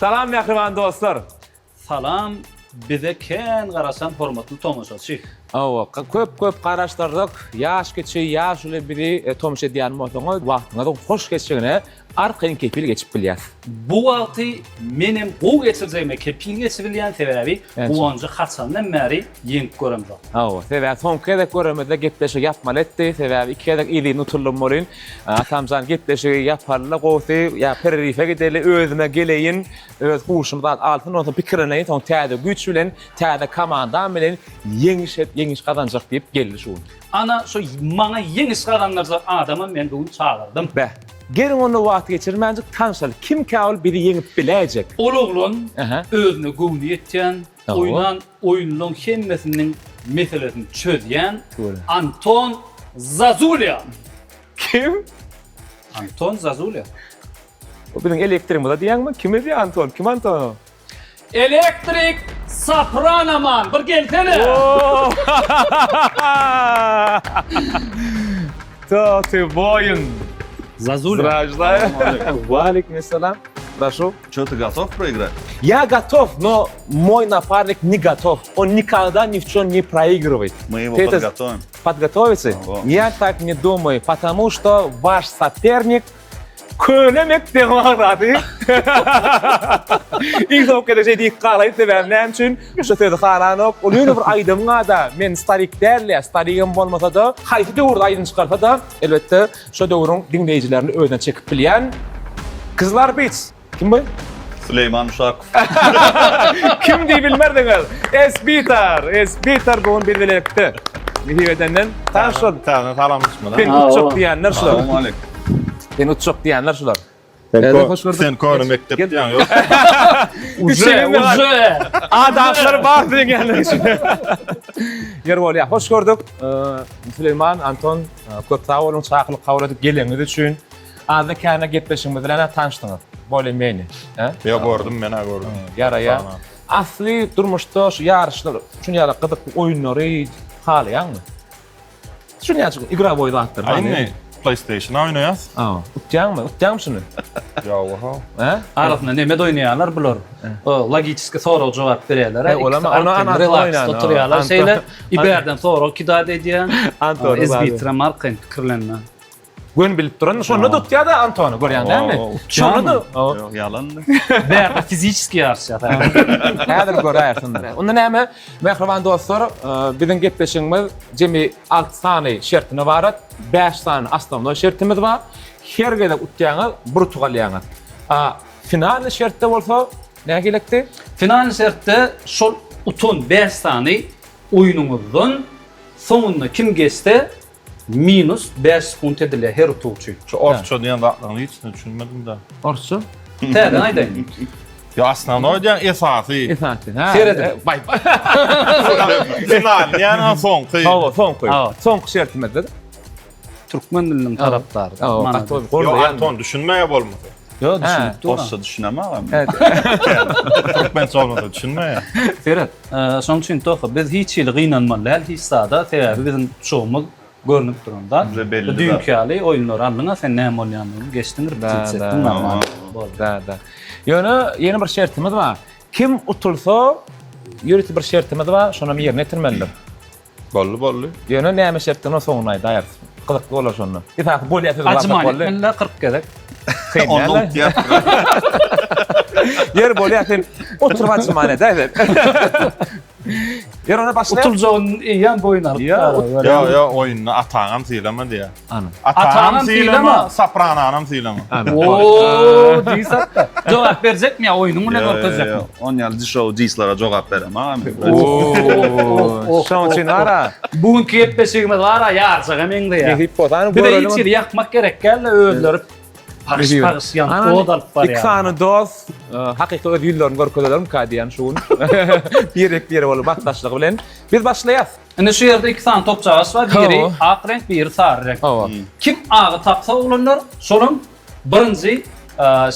Salam mähriban dostlar. Salam bize kän garaşan hormatly tomaşaçy. Hawa, köp köp garaşdyrdyk. Ýaş kiçi, ýaş uly bizi e, tomaşa edýän bolsaňyz, wagtyňyzyň hoş geçjegine arkaýyn kepil geçip bilýäs. Bu wagty menem gowy geçirjegime kepil geçip bilýän, sebäbi Guwanjy haçandan bäri ýeňip göremzok. Hawa, sebäbi soňky gezek göremizde gepleşigi ýapmaly etdi. Sebäbi iki gezek yzynda utuldym welin, Atamjan gepleşigi ýapaly-da gowusy, ýa pererife gideli, özüme geleýin, öz huşum zat alsyn, onsoň pikirleneýin, soň täze güýç bilen, täze komandam bilen ýeňiş ýeňiş gazanjak diýip geldi şu gün. Ana şu maňa ýeňiş gazandyrjak adamam men bu gün çagyrdym. Beh. Geliň onda wagt geçirmänjik tanşaly. Kimkä ol bizi ýeňip biläýjek? Ol oglan özüne göwni ýetýän, oýnan oýunlaň hemmesiniň meselesini çözýän Anton Zazulýa. Kim? Anton Zazulýa. O biziň elektrigimiz diýýäňmi? Kim edýär Anton? Kim Anton o? Elektrik Sopranoman bir gelsene. To ty воин. Zazulya. Здравствуй. Валикум ассалам. Прошу. Что, ты готов проиграть? Я готов, но мой напарник не готов. Он никогда ни в чем не проигрывает. Мы его Ты это подготовим. Подготовиться? Ого. Я так не думаю, потому что ваш соперник Köne mekdebiň agzasy. Iň soňky gezek şeý diýip galaýyn sebäbi näme üçin? Şu sözi halanok. Ol ýöne bir aýdymyň ada. Men starik däl ýa starigem bolmasa-da, haýsy döwürde aýdym çykarsa-da, elbetde şo döwrüň diňleýjilerini özüne çekip bilýän Kyzlar Beats. Kim bu? Süleýman Uşakow. Kim diýip bilmerdiňiz. Esbitar, Esbitar bu gün biz bilelikde. Nesip edenden tanyş bol. Täze salamlaşmalar. Sen uçjak diýenler şular. Salam aleyküm. Sen uçjak diýenler şular. Sen, Täze ko hoş gördük. sen köne mekdep diýen ýok. Uje, uje. Adamlar bar diýenler üçin. Ýer bolýar. Hoş gördük. Ee, Süleýman, Anton, e, köp sag boluň çakylyk kabul edip geleniňiz üçin. Azda kände gepleşigimiz bilen tanyşdyňyz. Bolýa meni. He? Ýok gördüm men ha gördüm. Ýaraýar. Asly durmuşda şu ýaryşlar, şuny ýaly gyzykly oýunlary halaýaňmy? Şuny ýaly igrowoý zatlar. Aý indi PlayStation oýnaýas. Ha, utýaňmy? Utýaňmy şuny? Ýok, ha. He? Arasynda neme oýnaýarlar bular? O logiçeski sorag jogap berýärler. He, olam ona ana relaks oturýarlar. Şeýle iberden sorag kidat edýär. Anton. Ezbitram arkaýyn pikirlenme. Gön bilip duran şonda tutýar da Antony görýän dälmi? Şonda da Ýok, ýalandy. Bärde fiziçeski ýaryşýar. Häzir göräýersiň. Onda näme, mähriban dostlar, e, biziň gepleşigimiz jemi 6 sany şertine ybarat, 5 sany osnovnoý şertimiz bar. Her gezek utýaňyz, bir utuk alýaňyz. A finalny şertde bolsa nähilekdi? Finalny şertde şol utan 5 sany oýnuňyzdan soňunda kim geçse Minus 5 sekunt edilýär her utuk üçin. Şu orsça diýen zatlaryň hiçine düşünmedim-de. Orsça? Täzeden aýdaýyn. Ýa osnovnoý diýen esasy. Esasy. Ha. Serediň. Baý. Final diýen soňky. Hawa, soňky. Hawa. Soňky şertimizde. Türkmen diliniň tarapdary. Hawa, gaty Ýok, goldaýan. Anton düşünmäge bolmasa. Ýok, düşünip dur. Orsça düşünemem agam. Evet. Türkmençe bolmasa düşünmäge. Seret. Şonuň üçin Toha biz hiç hili gynanmaly däl hiç zada sebäbi biziň uçugymyz görnüp duran zat. Bize belli zat. Düýnki ýaly oýunlary aldyňa sen näme bolýandygyny geçdiň repetisiýa etdiň normal boldy. Da da. Ýöne ýene bir şertimiz bar. Kim utulsa ýörite bir şertimiz bar, şonam ýerine ýetirmelidir. Boldy boldy. Ýöne näme şertdigini soňunda aýdaýarys. Gyzykly bolar şonda. Esasy bolýa sözüni Acıman alsak boldy. etmeliler 40 gezek. Kyn Onda däl-le. utýar. Ýer bolýa sen oturyp acıman edäý sen. Ýer ona başlaýar. Utuljagyny eýýäm boýun alyp. Ýa, Ýa ýa oýunda ataňam sylama diýýär. Ana. Ataňam Ataňam sylama, sylama. soprananam sylama. Ana. Oo, diýsek. Jogap berjekmi ýa oýnuň bilen görkezjekmi? On ýaly dişow dislere jogap berem agam. Oo. Şoň üçin ara. Bu günki gepleşigimiz bar-a ýarjaga meňzeýär. Nesip bolsa hany Bize görelim. hiç ýeri ýakmak gerek däl-de özleri pagyş-pagyş ýanyp ot alyp barýar. Iki sany dost e, hakyky öz ýüzlerini görkezelermikä diýen şu gün. Birek-bire bolup basdaşlygy bilen. Biz başlaýas. Indi şu ýerde iki sany topjagaş bar, biri ak reňk, biri sary reňk. Hawa. Kim agy tapsa oglanlar, şolam birinji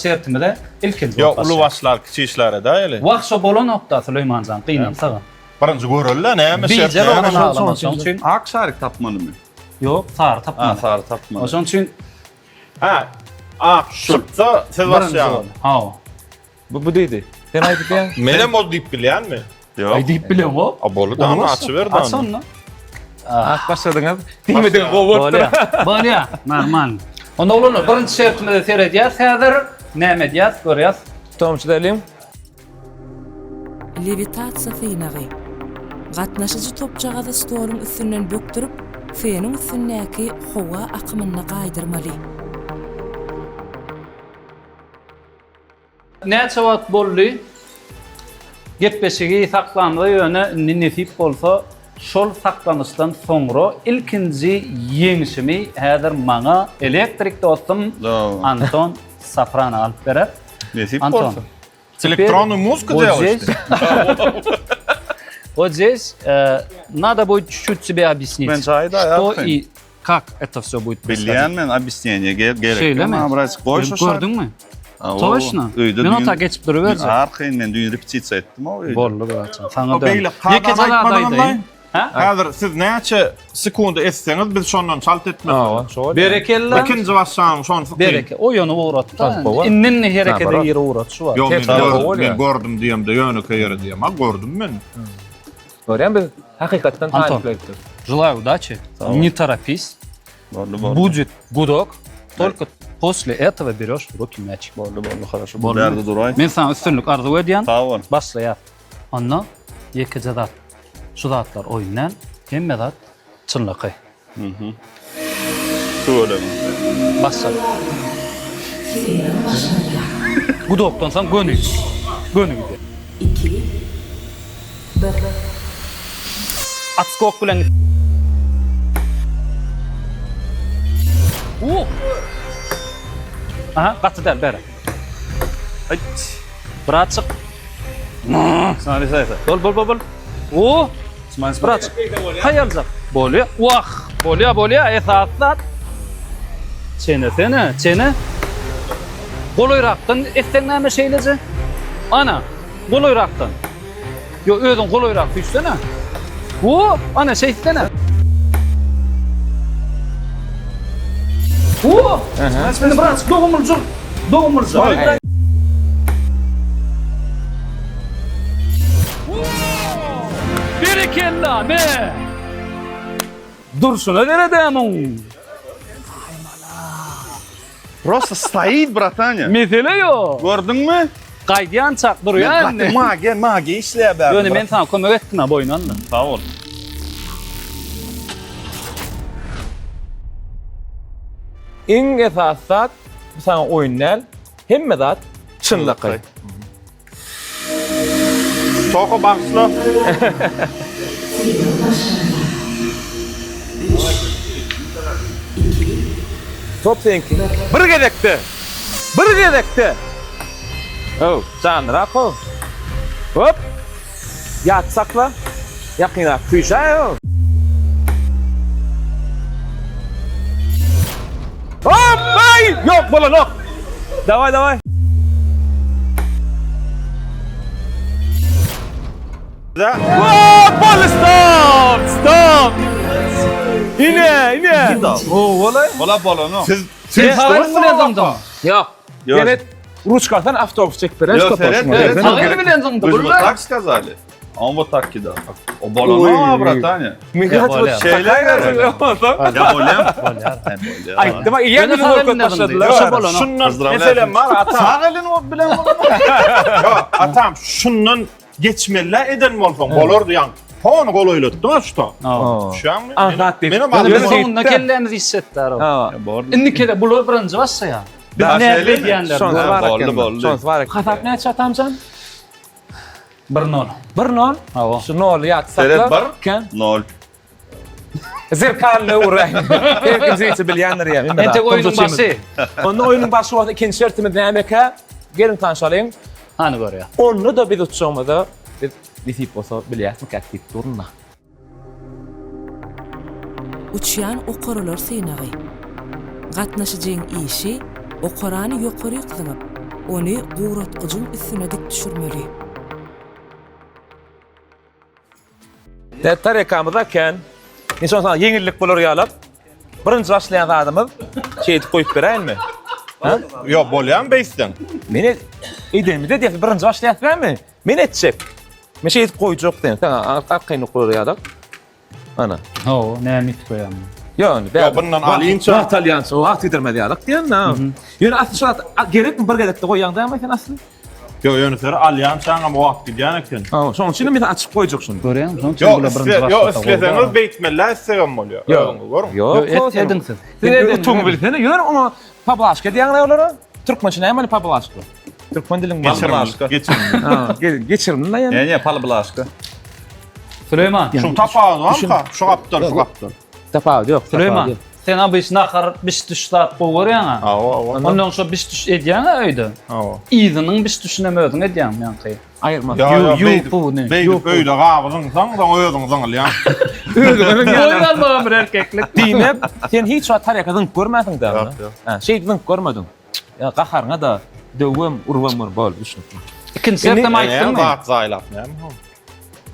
şertimize ilkinji Ýok, bolup uly başlar. başlar, kiçi işler edäýeli. Wah, şo bolanok-da Süleýmanjan, gynansagam. Birinji göreli-le, näme şert, Biljek näme oglan şert. aglamaz, şoň üçin. Ak şarik tapmalymy? Ýok, sary tapmaly. Ha, sary tapmaly. Şoň üçin Ha, ak çyksa siz birinji başlaýaňyz. bol. Hawa. Bu bu diýdi. Sen aýdyp ýa. Menem ol diýip bilýänmi? Ýok. Aý diýip bileňok. A boldy da açyber da. Aç onda. At başladyňyz. Diýmediň gowy bolupdyr. Bolýa. Bolýa. Normal. Onda oglanlar birinji şertimize seredýäs häzir. Näme edýäs? Görýäs. Tomçy dälim. Lewitasiýa synagy. Gatnaşyjy topjagazy stoluň üstünden bökdürip, feniň üstündäki howa akymynda gaýdyrmaly. Näçe wagt boldy gepleşigi saklandy ýöne indi nesip bolsa şol saklanyşdan soňra ilkinji ýeňşimi häzir maňa elektrik dostum Anton Safrana alyp berer. Nesip Anton. bolsa. Elektronny muzıka Вот делаешь здесь, вот здесь э, надо будет чуть-чуть тебе объяснить, Men çaýy da что ýatgyn. и как это все будет происходить. Bilýän men obýasneniýe gerek. Şeýlemi? Maňa biraz goý şu şart. Gördüňmi? Awa, Toşna. Öýde Men düýn- ota geçip duruberjek. Arkaýyn men düýn repetisiýa etdim o öýde. Boldy braçan. Saňa O dön. beýle kadany Ýekeje zat aýtmadyňam aýdaýyn. laý. Ha? Häzir siz näçe sekunda etseňiz biz şondan çalt etmeli. Awa, şo. Berekella. Ikinji başlaň şony sykyň. Bereke. O ýöne ugratdy. Çalt gowy. Inden herekete Nabarot. gir ugrat şu var. Ýok men Ters gowy gördüm, bolýar. men gördüm diýemde ýönekeý ýere diýem. Ha gördüm men. Görýän biz hakykatdan Anton. talyplar. Желаю удачи. Не торопись. Boldy, boldy. Будет гудок. Только после этого берешь в руки мячик. Boldy, boldy, хорошо. Boldy. Bärde duraý. Men saňa üstünlik arzuw edýän. Sag bol. Başlaýar. Onda ýekeje zat. Şu zatlar oýun däl. Hemme zat çynlakaý. Tüweleme. Başla. Gudokdan soň göni. Göni gidýär. 2 1 Atskok bilen git. Uh! Aha, gaty däl, beri. Aýt. Brat çyk. Sana saysa. Bol, bol, bol, bol. Uh! Brat çyk. Haýaljak. Bolýa. Wah! Bolýa, bolýa. Esasy zat. Çenesene, çene. Golaýrakdan etseň näme şeýleje? Ana, golaýrakdan. Ýo, özüň golaýrak süýşsene. O, ana şeýtsene. O, indi biraz dogumlyjyk, dogumlyjyk. Berekella, me. Durşuna seredä muň. Prosta stoit, bratanya. Mesele ýok. Gördüňmi? Gaýdýan çak durýar indi. Gaty magiýa, magiýa işleýär bärde. Ýöne men saňa kömek etdim-ä boýun alma. Sag bol. Iň esasy zat, bu saňa oýun däl, hemme zat çynlakaý. Toka bagyşla. Top seňki. Bir gezekde. Bir gezekde. Ow, janlyrak how. Hop. Ýat sakla. Ýakynrak süýşäý how. Hop, aý, ýok bolanok. Daway, daway. Hop, boldy, stop, stop. Ine, ine. Gowy. Bola bolanok. Siz Sen sag elin bilen zyňdyň. Ýok. Ýok. Seret, ruçkadan awtobus çekip beren Ýok, seret, seret. Sag eli bilen zyňdy. Вы же вот Bulla. так сказали. А он вот так кидал. O bolanok, bratanya. Bolýar. Şeýle gerek. Ýa bolýar. Bolýar. Aýtdym, eýýäm Ýöne bizi sag görkezip elinden zyňdy. başladylar. Şo bolanok. Şundan Pozdravlýaýyn. meselem bar atam. Sag elin o bilen bolanok. Ýok, atam şundan geçmeli eden bolsaň bolardy ýa. Hony golaýlatdyň şu ta. Düşýäňmi? Aňsat diýip. Menem Ýöne aldym. Biz soňunda kellämiz işletdi ara. Ha. Bordy. Indi kele bular birinji başlaýar. Biz Da, näme şeýlemi? edýänler? Şonsy bar Boldy, eken. boldy. Şonsy bar eken. Hasap näçe atamjan? 1-0. 1-0. Hawa. Şu noly ýat sakla. Seret bir. Ken. Nol. Zerkalny uraý. Her kim zeýçe bilýändir ýa. Entek oýnuň başy. Onda oýnuň başy bolsa ikinji şertimiz nämekä? Geliň tanşalyň. Hany görýär. Onda-da biz utjagymyza biz nesip bolsa bilýäsmikäk diýip durun-da. Uçýan okaralar synagy. Gatnaşyjyň işi okarany ýokaryk zyňyp, ony guratgyjyň üstüne dik düşürmeli. Tä tarekamyz eken. Indi şondan soň ýeňillik bolar ýalak. Birinji başlaýan zadymyz şeýdip goýup beräýinmi? Ýok, bolýamy beýtseň? Men edenimde diýip birinji başlaýas dälmi? Men etjek. Men şeýdip goýjak sen. Saňa arkaýyn okular ýadak. Ana. Hawa, näme itip goýaň? Ýok, indi Ýok, bundan alynça. Wagt alýança, wagt gidirmez ýadak diýen. Ýöne asly şu wagt gerekmi bir gezekde goýýaň dälmi sen asly? Ýok, ýöne seri alýançaňam wagt gidýän eken. Hawa, şonuň üçin men açyp goýjak şuny. Görýäňmi, şonuň üçin Ýok, bular birinji isle, ýok, başlasa isleseňiz beýtmeli, etsegem bolýar. Ýok. Özüňiz görüň. Ýok, Ýok, et, ediň siz. Siz utugyňy bilsene, ýöne oňa poblaşka diýýäňler olara. Türkmençe näme ol poblaşka? Türkmen diliniň Geçirimli. Geçirimli. Ha, geçirimli la ýa. Ne ne palblaşka. Süleýman. Şuň tapawudy barmyka? Şu gapdal, şu gapdal. Tapawudy ýok. Süleýman, sen abyş nahar biş-düş zat gowy görýäň-ä. Hawa, hawa. Ondan şo biş-düş edýäň-ä öýde. Hawa. Yzynyň biş-düşünem özüň edýäňmi ýaňky? Aýyrma. Ýa, ýa, Ýu, beýdip, ýu, ne? beýdip öýde gaby zyňsaň, soň özüň zyňylýaň. Özüňe zyňýaň. Boýun almagam bir erkeklik. Diýmek, sen hiç wagt tareka zyňyp görmänsiň däl. Ýok, ýok. Ha, şeýdip zyňyp görmediň. Ýa gaharyňa-da döwem, urubam gör, boldy, düşnükli. Ikinji şertem Näme aýtdyňmy? zat zaýlap näme?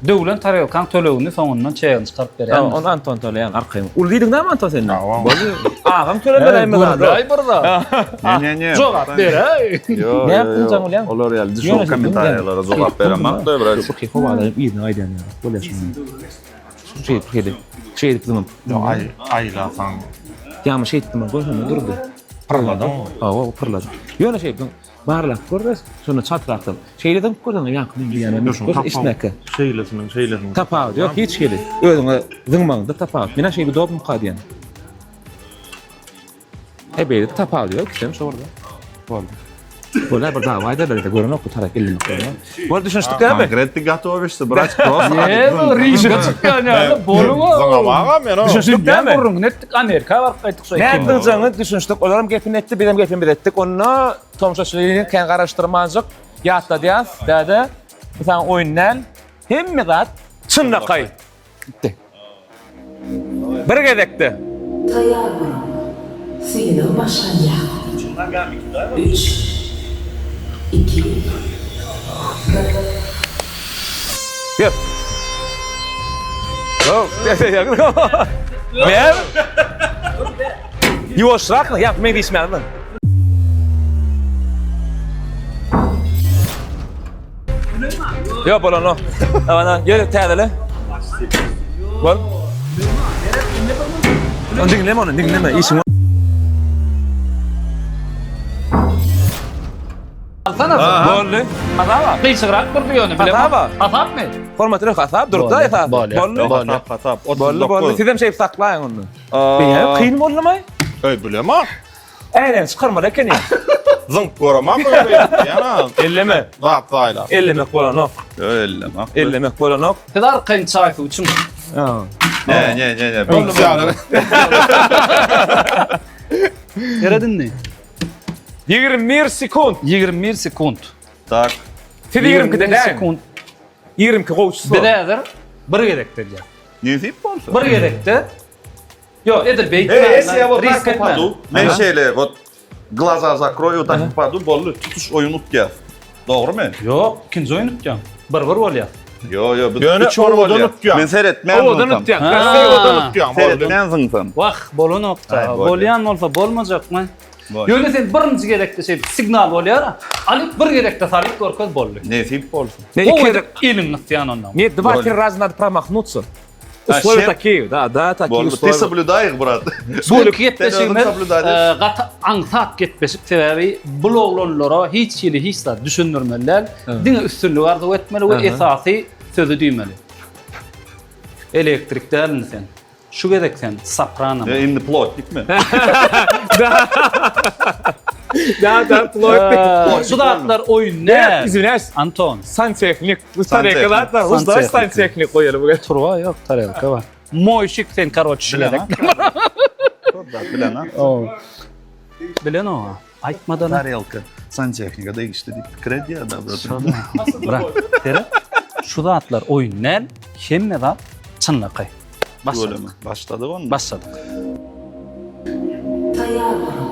Döwlen tarelkaň tölegini soňundan çegini çykaryp berýärmi? Ony Anton töleýän arkaýyn. Uly diýdiň näme Anton sen? Hawa. Boldy. Agam tölemeläýme zady. Gürläý bir zat. Ne ne ne. Jogap beräý. Ýok. Ne yapdyň jaň bolýan? Olar ýaly düşüp kommentariýalara jogap beremok da biraz. Okey, howalaýyp yzyna gaýdýan ýaly. Bolýar şuny. Şeýdip, şeýdip. Şeýdip zyňyp. Aý, aýlasaň. Ýa şeýtdim, görsene durdy. Pyrladyň. Hawa, pyrlady. Ýöne şeýdip Barlap görres, şonda çaltrakdan. Şeýle zyňyp görseň, ýaňky diýýän göz işmäkä. Şeýlesiniň, şeýlesiniň. Tapawudy ýok hiç hili. Özüňe zyňmagyňda tapawut. Men-ä şeýle udobnymyka diýýän. E beýle tapawudy ýok, ikisem şo bir. Boldy. Bolýar bir dawa aýdarlar ýa görenok bu tarap ellemek bolýar. Boldy düşünişdik dämi? Konkretno gotowyşdy, brat, prosto. Ne bu ringe çykýan ýaly boluň. Zyňamaga men o. Düşünişdik dämi? Gürrüňini etdik, Amerika baryp gaýtdyk şo. Nädip zyňjagyňy düşünişdik. Olaram gepini etdi, bizem gepimizi etdik. Onda tomaşaçyny kän garaşdyrmanjyk ýatladýas, däde. Bu saňa oýun däl. Hemme zat çynlakaý. Gitdi. Bir gezekde. Taýýar boluň. Synag başlanýar. Üç, iki, bir. Gel. Go. Näme? Ýuwaşrak, ýa men diýişmädim. Ýok bolanok. Ana, gel täzele. Bol. Onu diňleme onu, diňleme. Işiň Alsana. Boldy. Hasaba. Gyşygrak durdy ýöne bilemok. Hasaba. Hasapmy? Hormatly hasap durdy esasy. Boldy. Boldy. Hasap, hasap. Boldy, boldy. Sizem şeýip saklaýyň onda. Beýle kyn boldumy? Öý bilemok. Äýnegini çykarmaly ekeni. Zyňk göremem böyle ýa. Elleme. Zat zaýla. Ellemek bolanok. Ellemek. Ellemek bolanok. Siz arkaýyn çaý suw içiň. Ne ne ne ne. Seret indi. 21 sekund. 21 sekund. Tak. Siz 22-de däl. Sekund. 22 gowşusy. Biz häzir bir gezekde diýýär. Nesip bolsa. Bir gezekde Ýok, edil beýtme. Ey, если я вот Risk так etme. попаду, men şeýle вот glaza zakroyu, tak popadu, boldy, tutuş oýun utýar. Dogrymy? Ýok, ikinji oýun utýaň. Bir-bir bolýar. Ýo, ýo, biz Ýöne üç bir owadan bolýar. utýaň. Men seretmän Owadan zyňsam. utýaň. Ha. Owadan utýaň, boldy. Seretmän zyňsam. Wah, bolanok-da. Aý, bolýar. Bolýan bolsa bolmajakmy? Bolýar. Ýöne sen birinji gezekde şeýdip signal bolýar-a. Alyp bir gezekde salyp görkez boldy. Nesip bolsun. Ne iki Gowy gezek. edip eliňi gysýan ondan. Ne dva tri raza nado promahnutsa. Условия такие, да, да, такие Boldy. Ty условия. соблюдай их, brat. Bu gepleşigimiz Sen özüň соблюдать e, gaty aňsat gepleşik sebäbi bul oglanlara hiç hili hiç zat düşündirmeli däl. Diňe üstünlik arzuw etmeli we esasy sözi düýmeli. Elektrik däl indi sen. Şu gezek sen soprano. E, indi plotnik mi? Da, da, plotnik. Şu zatlar oýun däl. Извиняюсь, Anton. santehnik. Bu Santehnik. tareka zatlar, bu santehnik goýaly bu gezek. Turba ýok, tarelka bar. Moýşik sen karoç şu gezek. Bilen ha. Bilen o. Aýtmadan. Tarelka santehnika degişli diýip pikir edýär da brat. Brat, seret. Şu zatlar oýun däl, hemme zat çynlakaý. Başladyk. Başladyk onda. Başladyk. Taýýar boluň.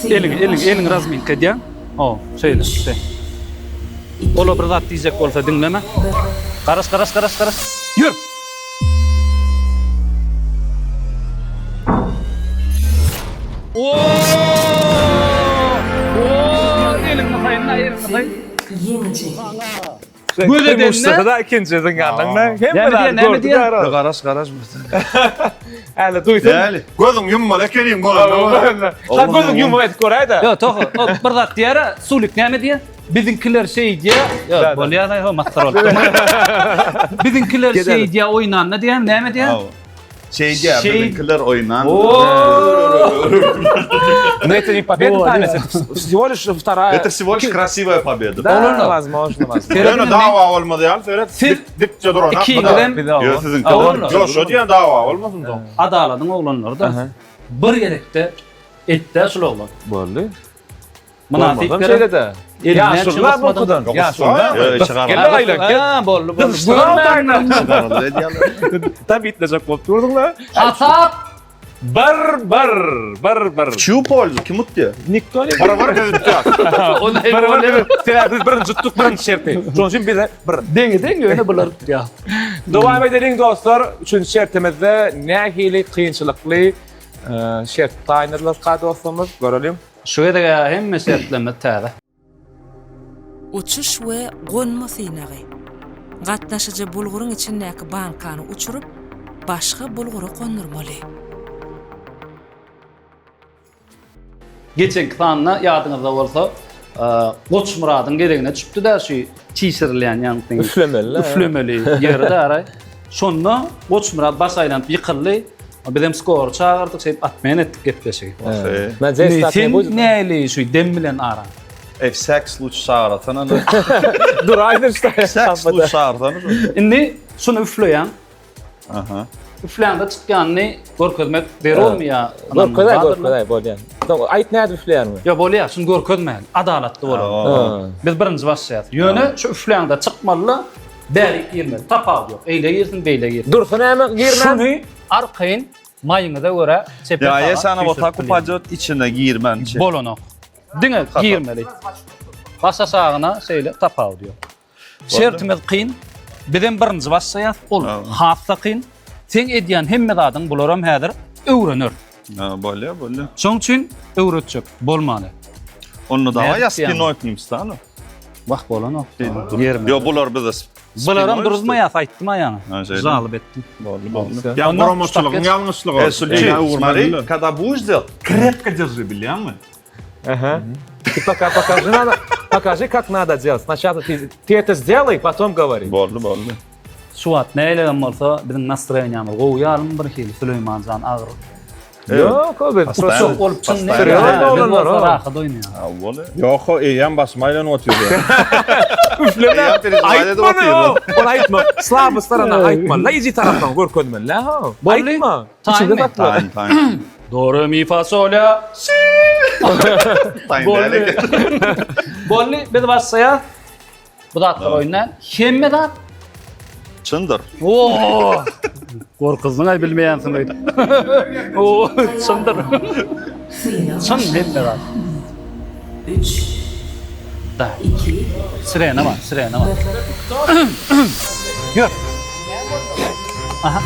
Eliň, eliň, eliň razminka edýäň. O, şeýle. Şeý. Ola bir zat diýjek bolsa diňleme. Garaş, garaş, garaş, garaş. Ýör. Ýeňiji. Göz edende- Muşdasy-da ikinji zyňanlygyna hemme Näme zady diýen, näme gördü diýen? gara. Garaş garaş. Äli duýsun. Däli. Gözüň ýummaly ekeniň bolanda. Sen gözüň ýumup edip göräý-de. Ýok, Toho, o bir zat diýär-ä, Sulik näme diýär? Biziňkiler şeý diýär. Ýok, bolýar-aý, ho, masgara bolup durma. Biziňkiler şeý diýär oýnanda diýär, näme diýär? Şeýdýär, Şeý- biziňkiler oýnan. Но это не победа, Таня, это всего лишь вторая. Это всего лишь красивая победа. Да, возможно, возможно. Ýöne dawa bolmaz ýaly seret. Siz Dikçe duran. ikiňizem Ýo siziňkiler. Oglanlar. Ýok, şo diýen dawa bolmasyn soň. Adaladyň oglanlary-da. Bir gezekde etdi şul oglan. Boldy. Mynasyp Bolmazam gerek. şeýle-de. Ýaşulylar bu kudan. Ýaşulylar. Ýo, çykaryldy. Gel aýlan, gel. Ha, boldy, boldy. Çykaryldy edýärler. Tam itlejek bolup durduň-la. Hasap Bir, bir, bir, bir. Чью пользу? Kim utdy? Nikto ne? Bir bir biz utýas. Bir, bir, bir. Sebäbi biz birinji tutduk, birinji şerti. Şonuň üçin bize bir. Deňi deň ýöne bular tutýar. Dowam edeliň dostlar. Üçünji şertimizde nähili kynçylykly e, şert taýynladylar dostlarymyz. Göreliň. Şu gezeg-ä hemme şertlerimiz täze. Uçuş we gonma synagy. Gatnaşyjy bulguryň içindäki bankany uçuryp, başga bulgura gondurmaly. Geçenki sanda ýadyňyzda bolsa, Goçmyradyň gezegine düşüpdi-dä şu çişirilýän ýaňky. Üflemeli. Üflemeli ýeri-de araý. Şonda Goçmyrat baş aýlanyp ýykyldy. Bizem skory çagyrdyk, şeýdip atmen etdik gepleşigi. Sen näli şu dem bilen araň? Ey, всяк случай çagyrasana. Duraýdyr şu. Всяк случай çagyrsana. Indi şuny üfleýäň. Aha. Üfläňde çykýanyny görkezmek zerurmy ýa? Görkezäý, görkezäý, bolýar. Soň aýt nädip üfleýäniňi. Ýok, bolýar, şuny görkezmäli. Adalatly bolar. Biz birinji başlaýas. Ýöne şu üfläňde çykmaly-da, bärik girmeli. Tapawut ýok. Eýle girsin, beýle girsin. Dursa näme girmän? Şuny arkaýyn maýyňyza görä çepe Ýa saga ýa sana süýşürip вот так bilýän. upadýot içine girmän. Bolanok. Diňe girmeli. Baş aşagyna şeýle tapawut ýok. Şertimiz kyn. Bizem birinji başlaýas. Ol has-da kyn. Seň edýän hemme zadyň bularam häzir öwrener. Ha, bolýar, bolýar. Şoň üçin öwretjek bolmaly. Onda dawa Nädip ýa diýýäň? spinoý k nim stanu. Wah bolanok. Ýerime. Ýo bular bize Bularam duruzmaýas aýtdym aýaňa. Ha, şeýle. Jalyp etdim. Boldy, boldy. Ýa Ondan guramaçylygyň ýalňyşlygy. E, Sulçi, смотри, когда будешь делать, крепко держи, bilýäňmi? Aha. Ты пока покажи надо, покажи, как надо делать. Сначала ты, ты это сделай, потом говори. Boldy, boldy. Şu wagt näilegem bolsa biziň nastroýeniýamyz gowy ýalymy bir hili Süleýmanjan agyr. Ýok, o biz Postoýan. Çok bolup çyn Postoýan. Biz Oglanlar, bolsa o. rahat oýnaýar. Ha, boldy. Ýok, eýýäm başym aýlanyp otyr. Üfleme. Eýýäm perejewat edip Aýtma otyr. ol aýtma. Slaby strana aýtma. Lazy tarapdan görkezmeli, ha. Boldy. Aýtma. Taýynmy? Içiňde sakla. Taýyn, taýyn. Do re mi fa sol la si. Taýyn Boldy. däl eken. Boldy biz başlaýas. Bu zatlar oýundan hemme zat Çyndyr. Oo! Gorkuzdyň aý bilmeýänsiň öýdüp. Oo, çyndyr. Synag Çyn hemme zat. 3 Da. 2 Sirena bar, sirena bar. Ýör. Aha.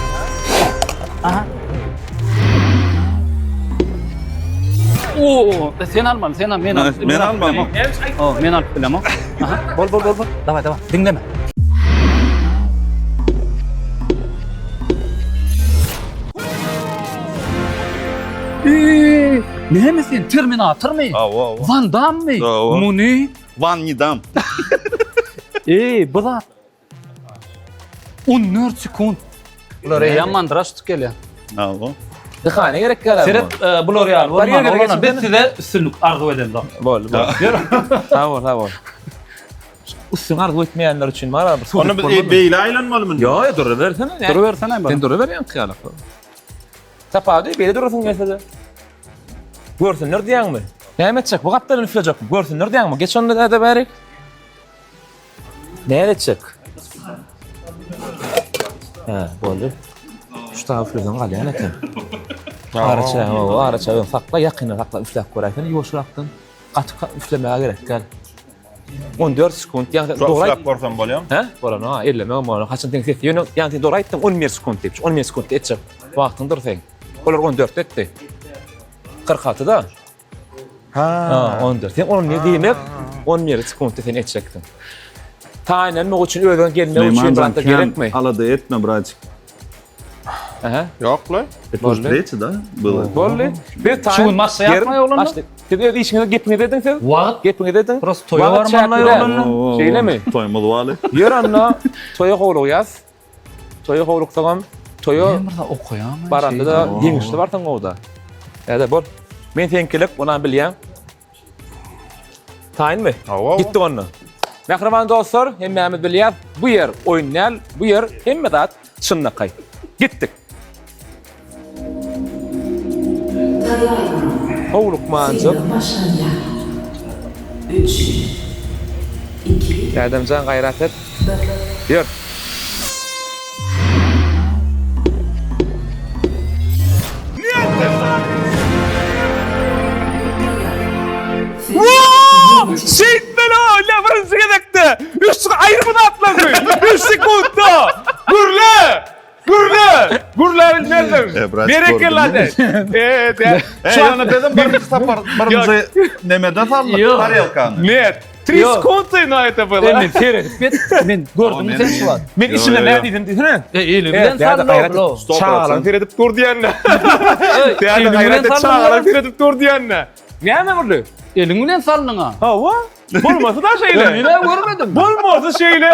Aha. Oo, sen almaly, sen al, men al. Men almaly. O, men alyp bilemok. Aha, bol bol bol bol. Daway, daway. Diňleme. Eee, näme sen Terminatormy? Hawa, hawa. Van Dammy? Hawa. Muny Van ne dam. Eý, bu zat 14 sekund. Bular eýýäm mandraş tutup gelýär. Hawa. Dyhana gerek galar. Seret, e, bular ýaly Bar bolman. ýere Oglanlar, biz geçip size üstünlik arzuw edemzok. Boldy, boldy. Sag bol, sag bol. Üstüň arzuw etmeýänler üçin bar bir suw. Onda biz e, beýle aýlanmalymy? Ýo, ýo, durubersene. Durubersene. Sen duruber ýaňky ýaly. Tapawudy beýle durasyň gelse-de. Görsünler diýýäňmi? Näme etjek? Bu gapdalyn üflejekmi? Görsünler diýýäňmi? Geç onda näde bärik. Näme etjek? Hä, boldy. Şu taýy üfleseň galýan eken. Araça, hawa, araça öň sakla, ýakynda sakla, üfläp göräýsene ýuwaşrakdan. Gaty üflemäge gerek däl. 14 sekunt, ýagny dogry Üfläp görsem bolýarmy? Hä? Bolan, ha, ellemegem bolan. Haçan seň sesi ýöne, ýagny sen dogry aýtdyň 11 sekunt diýip. 11 sekunt etjek wagtyňdyr seň. Olar 14 etdi. 46 da. Ha, 14. Sen 11 diýmek. 11 sekuntda sen etjeksin. Taýynlanmak üçin özüňe gelmek üçin Süleyman bir jan gerekmi? kän alada etme bratik. Aha. Ýok la. Это уже третий, да? Было. Boldy. Bir taýyn. Şu gün maşga ýatmaý oglanlar? Başla. Siz öz işiňizi gepiňizi ediň siz. Wagt Gepiňizi ediň. Prosto toýa Wagt barmaly çäkli däl. oglanlar. Oo, Şeýlemi? Toýumyz barly. Ýör onda toýa howlugýas. Toýa howluksagam toýa Men bir zat okaýarmy? baranda-da ýeňişli barsaň gowda. Ýa-da bol. Men seňkilik, onam bilýän. Taýynmy? Hawa. Gitdik onda. Mähriban dostlar, hemmämiz bilýäs, bu ýer oýun däl, bu ýer hemme zat çynlakaý. Gitdik. Howlukmanjyk. Başlanýar. 3 2 Ädemjan gaýrat et. Ýör. Şeýtmeli o, ýa birinji gezekde. Üç aýry zatlary. 3 sekundda. Gürle! Gürle! Gürle bilmezdim. E, brat, Berekella de. E, de. E, ýöne bizem birinji sapar birinji nemede saldyk Ýok. tarelkany. Net. 3 Ýok. sekundy na это было. E, men seredip git. Men gördüm sen şu wagt. Men içimde näme diýdim diýsene. E, eli bilen saldy. Çagalar seredip dur diýende. Täze gaýrat et çagalar seredip dur diýende. Näme boldy? Eliň bilen saldyň-a. Hawa. Bolmasa da şeýle. Men görmedim. Bolmasa şeýle.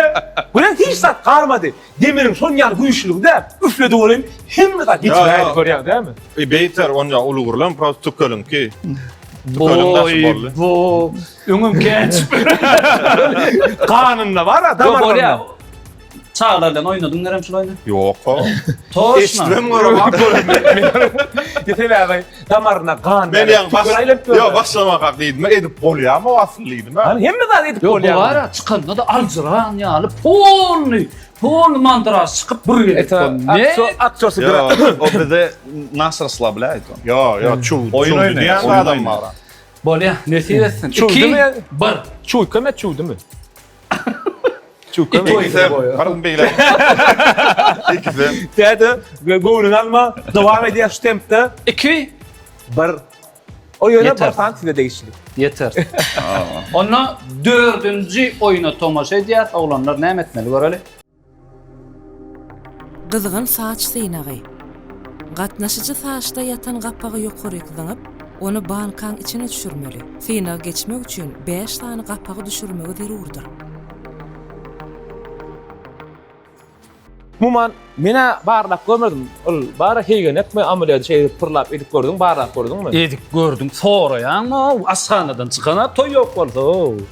Bilen hiç zat galmady. Demiriň şon ýaly güýçlüginde üfledi welin hemme zat ýitip görýäň dämi? E, beýter onja uly gurlan prosto tükeliňki. Tükeliň daşy boldy. Bu öňüm keç. Ganynda bar a damarynda. Çagalar bilen oýnadyň nerem şul oýny? Ýok. Toşna. Eşitmem görüm. Sebäbi damaryna gan. Men ýaň baş Ýok, başlamakak diýdim. Edip bolýarmy o asyl diýdim. Hani hemme zat edip bolýar. Ýok, bu bara çykanda-da aljyran ýaly polny, polny mandraž çykyp bir gezek. Ne? Aktýorsy bir. O bize nas rasslabляет on. Ýok, ýok, çuw. Oýun oýnaýar adam bar. Bolýar, nesip etsin. 2 1. Çuwkamy, çuwdymy? Ikisem, baryn beýle. Ikisem. Täze göwnüňi alma, dowam edýär şu tempde. 2 1 O ýöne bir san size degişli. Ýeter. Onda dördünji oýuna tomaşa edýäs, oglanlar näme etmeli göreli. Gyzgyn saç synagy. Gatnaşyjy saçda ýatan gapagy ýokaryk zyňyp, ony bankaň içine düşürmeli. Synagy geçmek üçin bäş sany gapagy düşürmegi zerurdyr. Umuman, men-ä barlap görmedim. Ol bar-a heýgenekmi, amulet şeýdip pyrlap edip gördüň, barlap gördüňmi? Edip gördüm, soraýaňmy? Aşhanadan çykana toý ýok bolsa.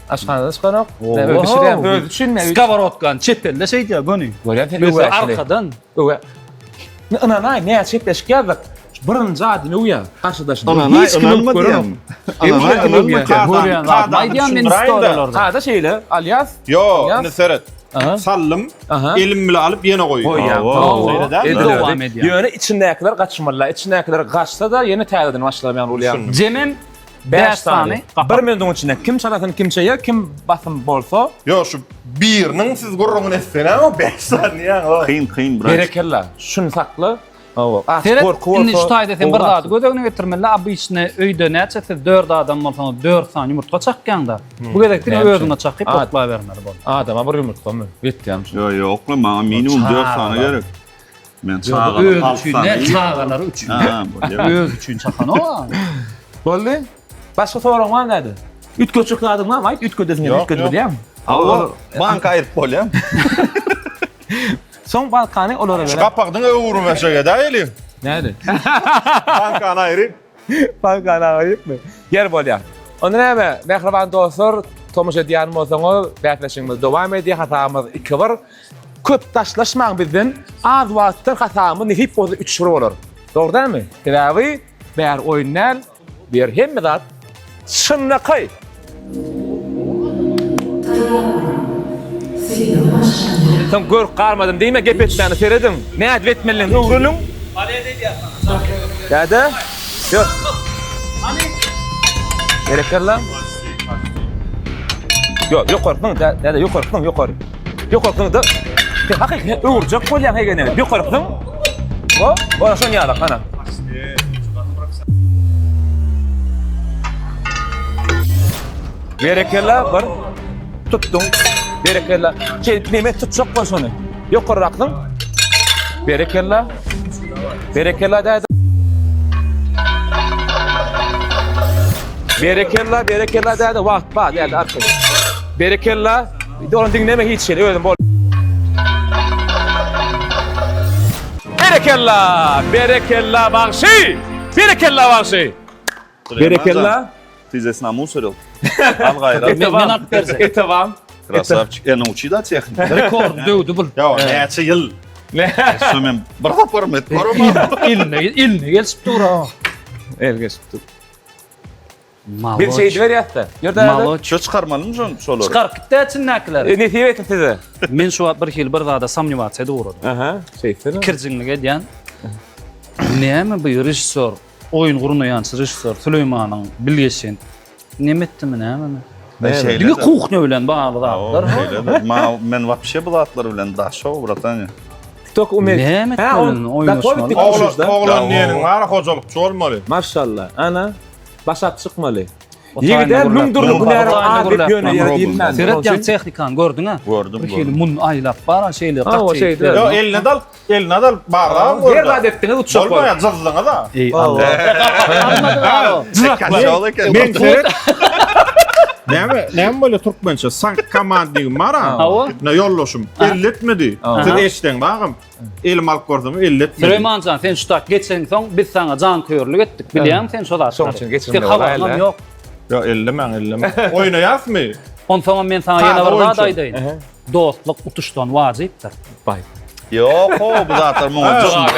Aşhanadan çykanok. Näme bişirýän özi üçinmi? Skoworotkany çep elde şeýdýär göni. Görýän sen öwä. Arkadan. Öwä. Ynanaý, näçe gepleşik ýazdyk. Birinji adam öwýär, garşydaşyny. Ynanaý, Hiç kim ynanma öwüp görenok. diýýän. Ynanaý, ynanma diýýän. Görýän zadymy aýdýan men storiýalarda. Kada şeýle alýas. Ýo, indi seret. Aha. Sallym, Aha. elim bile alyp ýene goýýan. Goýýan. Hawa. Şeýle dälmi? Edil Dowam özi. edýär. Ýöne içindäkiler gaçmalylar. Içindäkiler gaçsa-da ýene täzeden başlamaýan bolýar. Jemem 5 sany. Bir minutyň içinde kim çalasyn, kim çeýer, kim basym bolsa. Ýo, şu biriniň siz gürrüňini etsene, o 5 sany ýaňy. Kyn, kyn, brat. Berekella. Şuny sakla. Hawa. Az Seret, gorky bolsa. indi şu taýda sen bir gowy zady göz öňüne getirmeli. Obyçny öýde näçe siz 4 adam bolsaňyz 4 sany ýumurtga çakýaňda. Bu gezek diňe Näme üçin? özüňe çakyp Ad- oklabermeli boldy. Adama bir ýumurtgamy? Ýetýärmi şu? Ýok, ýok, maňa minimum 4 sany gerek. Men çagalar Öz 6 üçin sany. ne? Çagalary üçin. Ha, bolýar. Öz üçin çakan o. Boldy. Başga soragyň barmy näde? Üýtgetjek zadyň barmy? Aýt, üýtgedesiň gelýär, Ýok, üýtgedip ýok. bilýäňmi? Hawa, banka aýryp bolýar. Soň bankany olara Şu berem. gapagy diňe öwürme şeýle däli. Näde? Bankany aýryp. Bankany aýrypmy? Ýer bolýar. Onda näme, mähriban dostlar, tomaşa edýän bolsaňyz, bäsleşigimiz dowam edýär, hasabymyz 2-1. Köp daşlaşmaň bizden, az wagtdan hasabymyz nesip bolsa 3-1 bolar. Dogry dälmi? Sebäbi bäri oýun däl, Bu ýer hemme zat çynlakaý. Soň görüp galmadym diýme gep etmäne serediň. Nädip etmelidigini öwreniň. Däde. Ýör. Berekella. Ýok, ýokarsyň, däde ýokarsyň, ýokary. Ýokarsyň da. Sen hakyky öwürjek bolýaň hegene. Ýokarsyň. O, ora şon ýalak, ana. Berekella bir. Tutduň. Berekella. Şeýdip neme tutjak bol şony. Ýokarrak zyň. Berekella. Berekella däde. Berekella, berekella däde. Wagt bar däde arkaýyn. Berekella. Ony diňleme hiç hili özüm bol. Berekella! Berekella bagşy! Berekella bagşy! Berekella. Ты здесь намусорил. Al gaýrat. Men men alyp berjek. Etebam. Krasavçik. E, nauçi da tehnika. Rekord döwdi bul. Ýa, näçe ýyl? Şu men bir saparym et barama. Eline eline gelişip dur ha. El geçip dur. Maloç. Bir şey ediberýäs-de. Ýör däde. Maloç. Şu çykarmalymy şony şolary? Çykaryp gitdi içindäkileri. E, nesip etsin size. Men şu wagt bir hili bir zada somnewasiýa edip ugradym. Aha, şeýtsene. Kirjiňlik edýän. Näme bu režissýor, oýun gurnaýançy režissýor Süleýmanyň bilgeşin neme etdimi nämemi? Şeýle-de. Diňe kuhnýa bilen bagly zatlar. Şeýle-de. Ma men wapşe bu zatlar bilen daşo, bratanya. Tok umet. Näme Ha, ol etmeli, oýnaşmaly. Oglan, oglan diýeniň bar, hojalykçy bolmaly. Maşallah. Ana, başap çykmaly. O taýyny Ýigide gürläp. müň dürli O hünäriň taýyny az diýip gürläp. ýöne ýere diýilmän. Seret ýaň tehnikany gördüň-ä? Gördüm, Bir hili gördüm. mun aýlap bar, şeýle Ha, o gaty. şeýle. Ýo, eline dal, eline dal, barlagam görde. Her zat etdiňiz uçjak bolup. Bolmaýar, jyzdyňyz a. Eý, Allah. Kaşal eken. Men seret. Näme, näme bolýar türkmençe? Sank komandnigim bar a. Hawa. Ne ýoldaşym, elletmedi. Siz eşdeň bagym. Elim alyp görsem elletmedi. Süleýmanjan sen şu tak geçeňsoň biz saňa janköýerlik etdik. Bilýäňmi sen şo zatlary? Şoň üçin geçirmeli Sen habaryňam bolaýly. ýok. Ýa ellemäň, ellemäň. Oýnaýasmy? Onsoňam men saňa ýene bir zat aýdaýyn. Dostluk utuşdan wajypdyr. Baý. Ýok, ho, bu zatlar muňa düşünmez.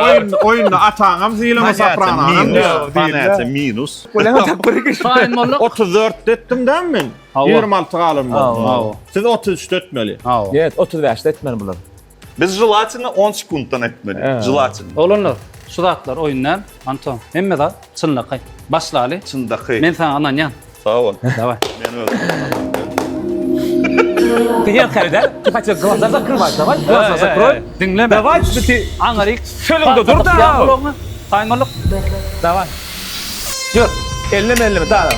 Oýun, oýunda ataňam sylama soprananam. Minus, minus. Taýyn bolduk. 34 etdim dämi men? Hawa. 26 galan boldy. Hawa. Siz 33 etmeli. Hawa. Evet, 35 etmeli bular. Biz želatinni 10 sekuntdan etmeli. Želatin. Oglanlar, şu zatlar oýun däl. Anton, hemme zat çynlakaý. Başlaly. Çyndaky. Men saňa ynanýan. Sag bol. Daway. Men özüm. Ты не отходи, Ты хотел глаза закрывать. Давай глаза закрой. Diňleme. Давай, ты Aňaryk. Sölüňde dur da. Taýyn bolduk. Давай. Ýör. Elleme elleme. Da.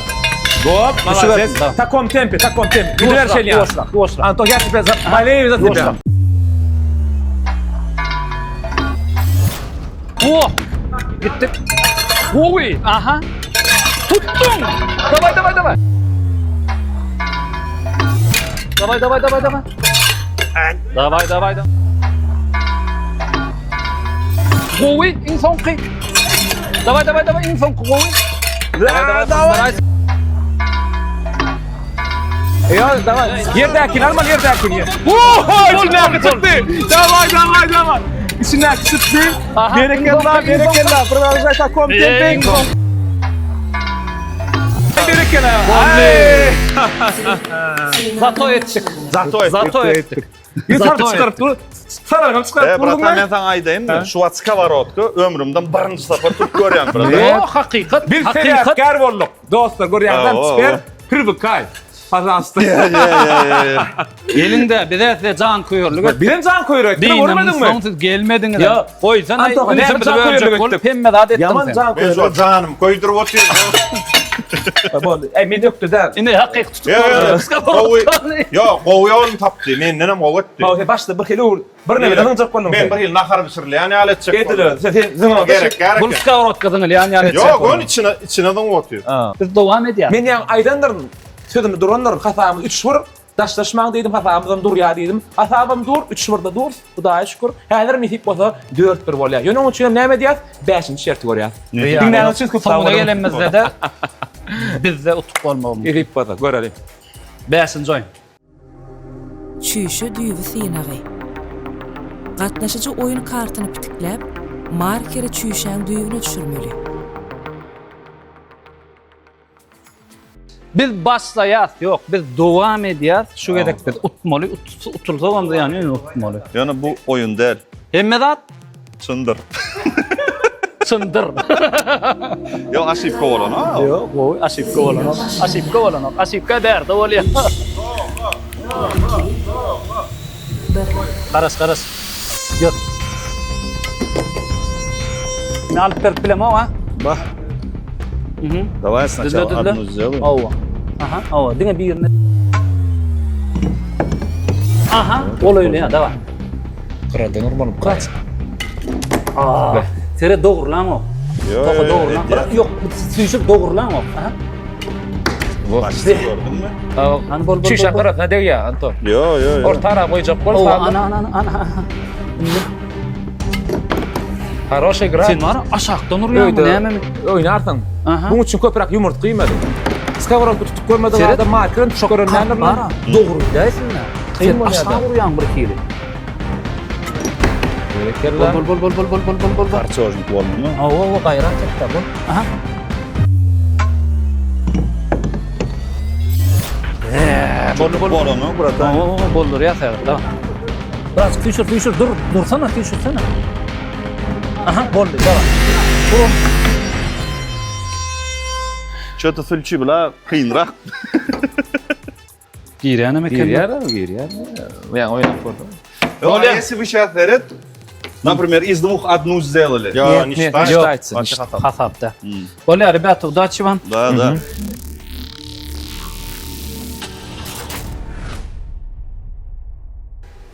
Hop, молодец. В таком темпе, в таком темпе. Gidiver şeýle. Ýuwaşrak, ýuwaşrak. Anton, я тебя за... болею за тебя. Oh! Gitdik. Gowy. Aha. Tutdum. Давай, давай, давай. Daway, daway, daway, daway. Daway, daway, daway. Gowy, iň soňky. Daway, daway, daway, iň soňky gowy. Daway, daway, daway. Ýa, daway. Ýerdäkini almaly, ýerdäkini. Oho, içindäki çykdy. Daway, daway, daway. Içindäki çykdy. Berekella, berekella. Продолжай в таком темпе. Berekella. Zato etdik. Zato etdik. Zato etdik. Ýüz harp çykaryp dur. Saragam çykaryp E, durduň bratan men saňa aýdaýynmy? Şu wagt skoworotka ömrümden birinji sapar tutup görýän bratan. Ýok, hakykat. Biz Hakykat. sebäpkär bolduk. Dostlar görýäňizmi? Hawa, Teper privykay. Pažalsta. Ye, ye, ye, ye. Geliň-de, bize size janköýerlik etdik. Bizem janköýerlik etdik, görmediňmi? Soň siz gelmediňiz. Ýa, goýsan aý, Antoha, näme janköýerlik etdik? Hemme zat etdiň Ýaman sen. Men şu janköýerlik. janym köýdürip otyryn. Boldy. Eý, men ökde däl. Indi hakyky tutup Ýa, ýa, gowy. Ýa, gowy ýoluny tapdy. Menden hem gowy etdi. Hawa, sen başda bir hili ur. Bir neme zyňjak bolduň. Men bir hili nahar bişirilýän ýaly etjek boldum. Ediler. Sen sen zyňa Gerek, gerek. Bul skoworotka zyňylýan ýaly etjek. Ýok, ony içine içine zyňyp otyr. Biz dowam edýäris. Men ýaňy aýdandyryn, sözümde durandyryn, hasabymyz 3 bir, daşlaşmaň diýdim, hasabymyzam durýar diýdim. Hasabam dur, 3 birde dur, Hudaýa şükür. Häzir nesip bolsa 4 bir bolýar. Ýöne onuň üçin hem näme edýäs? Bäşinji şerti görýäs. Diňläniňiz üçin köp sag Soňuna boluň. gelenimizde-de bizde utuk bolmagy mümkin. Nesip bolsa, göreli. Bäşinji oýun. Çüýşe düýbi synagy. Gatnaşyjy oýun kartyny pitikläp, markeri çüýşäň düýbüne düşürmeli. Biz başlaýas, ýok, biz dowam edýäs. Şu gezek biz utmaly, utulsagam zyýany ýöne utmaly. Ýöne bu oýun däl. Hemme zat Çyndyr. Çyndyr. Ýok, aşipka bolanok. Ýok, gowy, aşipka bolanok. Aşipka bolanok. Aşipka bärde bolýar. Garaş, garaş. Ýör. Men alyp berip bilemok, ha? Bah. Mhm. Daway snaçala Düzle, düzle. odnu сделаем. Hawa. Aha, hawa, diňe birini. Aha, golaýlaýar, daway. Gyradan urmaly. Kaç. Aa, sere dogrulan ok. Yo, Toka yo, dogrulan. edýär. Ýok, süýşür dogrulan ok. Aha. Başda gördünmi? Hany bol bol. Çüýşe bol, bol. gyrasyna degýär, Anton. Yo, yo, yo. Orta ara goýjak bol. Owa, sazda. ana ana ana ana. ana. Indi Хорошая игра. Sen bar aşakdan urýaňmy, Öýde nämemi? Oýnarsyň. Aha. Buň üçin köpräk ýumurtga iýmeli. Skoworodka tutup görmedik Seret. adam markerini tutup gören däldir lan. Bara, dogry dälsin-de. Kyn Sen bolýar aşak da. urýaň bir hili. Berekella. Bol bol bol bol bol bol bol bol. Karçojnik boldumy? Hawa, hawa, gaýrat et-de, bol. Aha. Eee, boldy, boldy. Bolany, bratan. Hawa, hawa, boldurýar häzir, da. Biraz süýşür, süýşür, dur, dursana, süýşürsene. Aha, boldy, daway. Dur. Çöte sülçi bile kynrak. Girýänem eken. Girýär, girýär. Ýa oýnap gördüm. Bolýa. Если вы сейчас seret, например, из двух одну сделали. Ýa, Нет, нет, не считается. не считается. Hasapda. Bolýar, ребята, удачи вам. Да, да.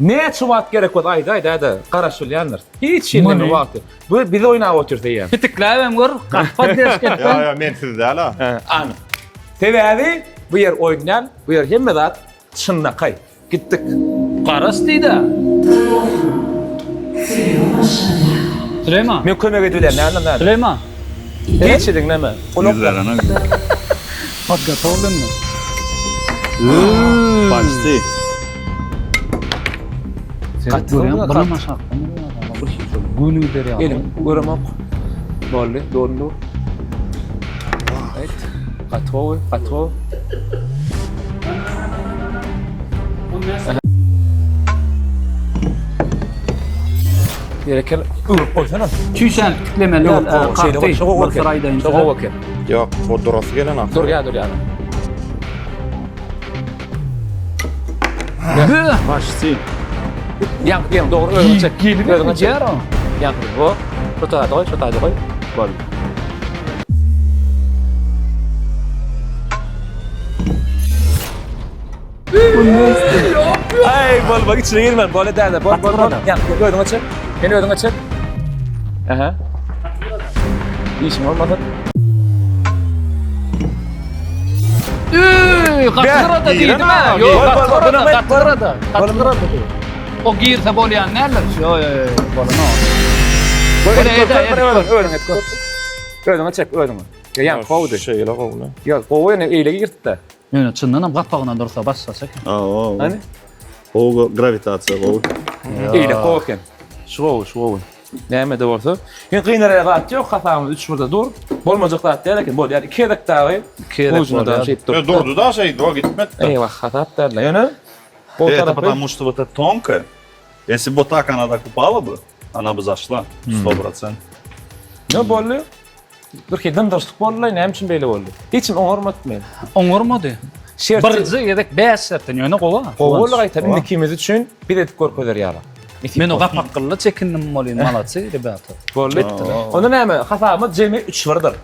Näçe wagt gerek bolsa aýda aýda aýda garaşylýandyr. Hiç ýerinde wagty. Bu biz oýnap otyrys eýýäm. Pitikläbem gör, gapba deşik Ýa, etden. ýa, men siz däl ha. Anyk. Sebäbi bu ýer oýun däl, bu ýer hemme zat çynlakaý. Gitdik. Garaş diýdi. Süleýman. Men kömek edibilýän näme näme. Süleýman. Hiç ediň näme. Ýüzlerine. Podgotowlenmi? Почти. Gaty Görýän, kat. bulam aşakdan urýar, bir şey şol göni gider ýaly. Elim göremok. Boldy, doldy. Evet. Gaty gowy, gaty gowy. Berekella. Öwrüp goýsana. Çüýşäni pitiklemeli Öwrüp däl, goý. Şeýle goý. kakdy. Şo gowy Bir syr eken. aýdaýyn Şo size. gowy eken. Ýok, o durasy gelen ak. Durýar, durýar. Bö! Почти. Ýaňky diýen dogry özüňe çek. Gelip Özüňe çek. gidýär o. Ýaňky bu. Şu taýda goý, şu taýda goý. Boldy. Ay bol bak içine girme. Bol eder Bol bol bol. Ýaňky özüňe çek. Seni özüňe çek. Aha. Işiň bolmasa. Üý, gaty diýdim ha. Ýok, Bol, bol, bol, gaty bol, gaty gaty gyrada. O girse bolýan näler? Ýo, ýo, ýo, bolanok. Bol, Bol, et, eder, gör, et, özüň, özüň et, gör. Özüňe çek, özüňe. Ýa, ýaňky gowudy. Şeýle gowuly. Ýok, gowy ýöne eýle girdi-de. Ýöne çyndan hem gapagyna dursa başgaça eken. Aa, Hani? Gowy grawitasiýa gowy. Eýle gowy eken. Şu gowy, şu gowy. Näme-de bolsa. Ýöne gynaraya zat ýok, hasabymyz 3 burada dur. Bolmajak zat däl eken, bolýar. 2 gezek dagy. 2 gezek Ujuna da bolýar. şeýdip dur. Ýa, durdy da şeýdi, o gitmedi. Eýwah, hasap däl. Ýöne o Это tarapy потому что вот это тонкая. Если бы вот так она так упала бы, она бы зашла. 100%. Ne boldy? Bir hili dymdyrşlyk boldy, näme üçin beýle boldy? Hiç kim oňarmady men. Oňarmady. Şerti Birinji gezek 5 şertden ýöne gowy. gowy boldy gaýtam indikimiz üçin biz edip görkezer ýaly. Men o gapakgylla çekindim bolýan malaçy, rебята. Boldy. Onda näme? Hasabymyz jemi 3-1-dir.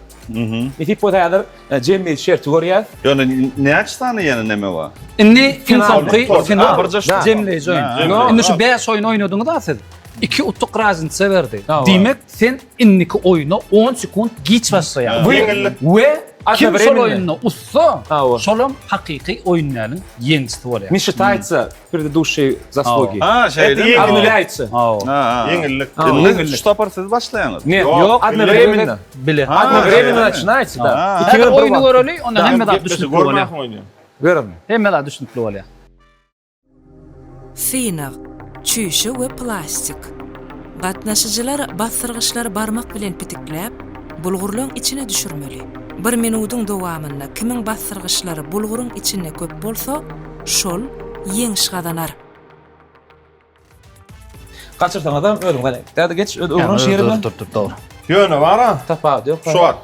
Nesip bolsa häzir e, jemi şerti görýäs. Ýöne näçe sany ýene neme bar? Indi iň soňky final. Birje şu. Jemleýji oýun. No. Indi şu 5 oýun oýnadyňyz a siz. 2 utuk raznice berdi. Hawa. Diýmek sen indiki oýuna 10 sekund giç başlaýaň. Ýeňillik. We kim şol Одновременно. oýunda ussa, Hawa. şolam hakyky oýunlaryň ýeňijisi bolýar. Не считается предыдущие заслуги. Ha, şeýle. Ýeňillik. Обнуляется. Hawa. Ha, ha. Ýeňillik. Indi Ýeňillik. şu tapar siz başlaýaňyz. Ne, Ýok, ýok, одновременно. Bile. Ha, Одновременно şeýle. начинается, да. Ha. Ikiňiz Häzir bir oýny wagt. göreli, onda hemme zat Gepleşik düşnükli bolýar. görmäň oýny. Görün. Hemme zat düşnükli bolýar. Synag, çüýşe we plastik. Gatnaşyjylar basdyrgyçlary barmak bilen pitikläp, bulgurlaň içine düşürmeli. Bir minudyň dowamynda kimiň basdyrgyçlary bulguryň içinde köp bolsa, şol ýeňiş gazanar. Gaçyrsaňyzam özüň gane. Däde geç, öz öwren şu ýerine. Dur, dur, dur. Ýöne bara, Tapawudy ýok. şu wagt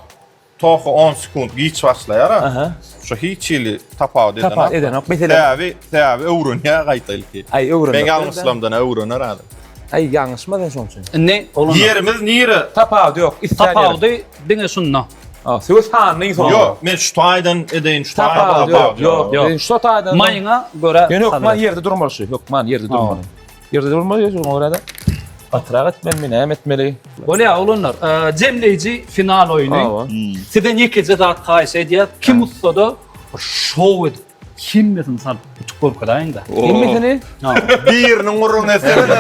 Toha 10 sekund giç başlaýar. Aha. Şu hiç hili tapawut edenok. Tapawut edenok. Meselem, Sebäbi, sebäbi öwrenýär gaýta ilki. Aý öwrenmek. Men ýalňyşlamdan öwrener adam. Aý ýalňyşma sen şoň üçin. Indi oglanlar, Ýerimiz nire? Tapawudy ýok. Islän ýeri. tapawudy diňe şunda. Ha, söz sanyny soň. Ýok, men şu taýdan edeýin, şu taýdan. Ýok, ýok, ýok. Şu taýdan. Maýyňa görä. Ýöne hökman ýerde durmaly şu, hökman ýerde durmaly. Ýerde durmaly, şoňa görä-de gatyrak etmelimi, näme etmeli? Bolýar, oglanlar. Jemleýji final oýny. Sizden ýekeje zat haýyş edýäs. Kim ussada bir şou edip Hemmesini salyp utup görkezäýiň-de. Hemmesini? Biriniň gürrüňini etsene.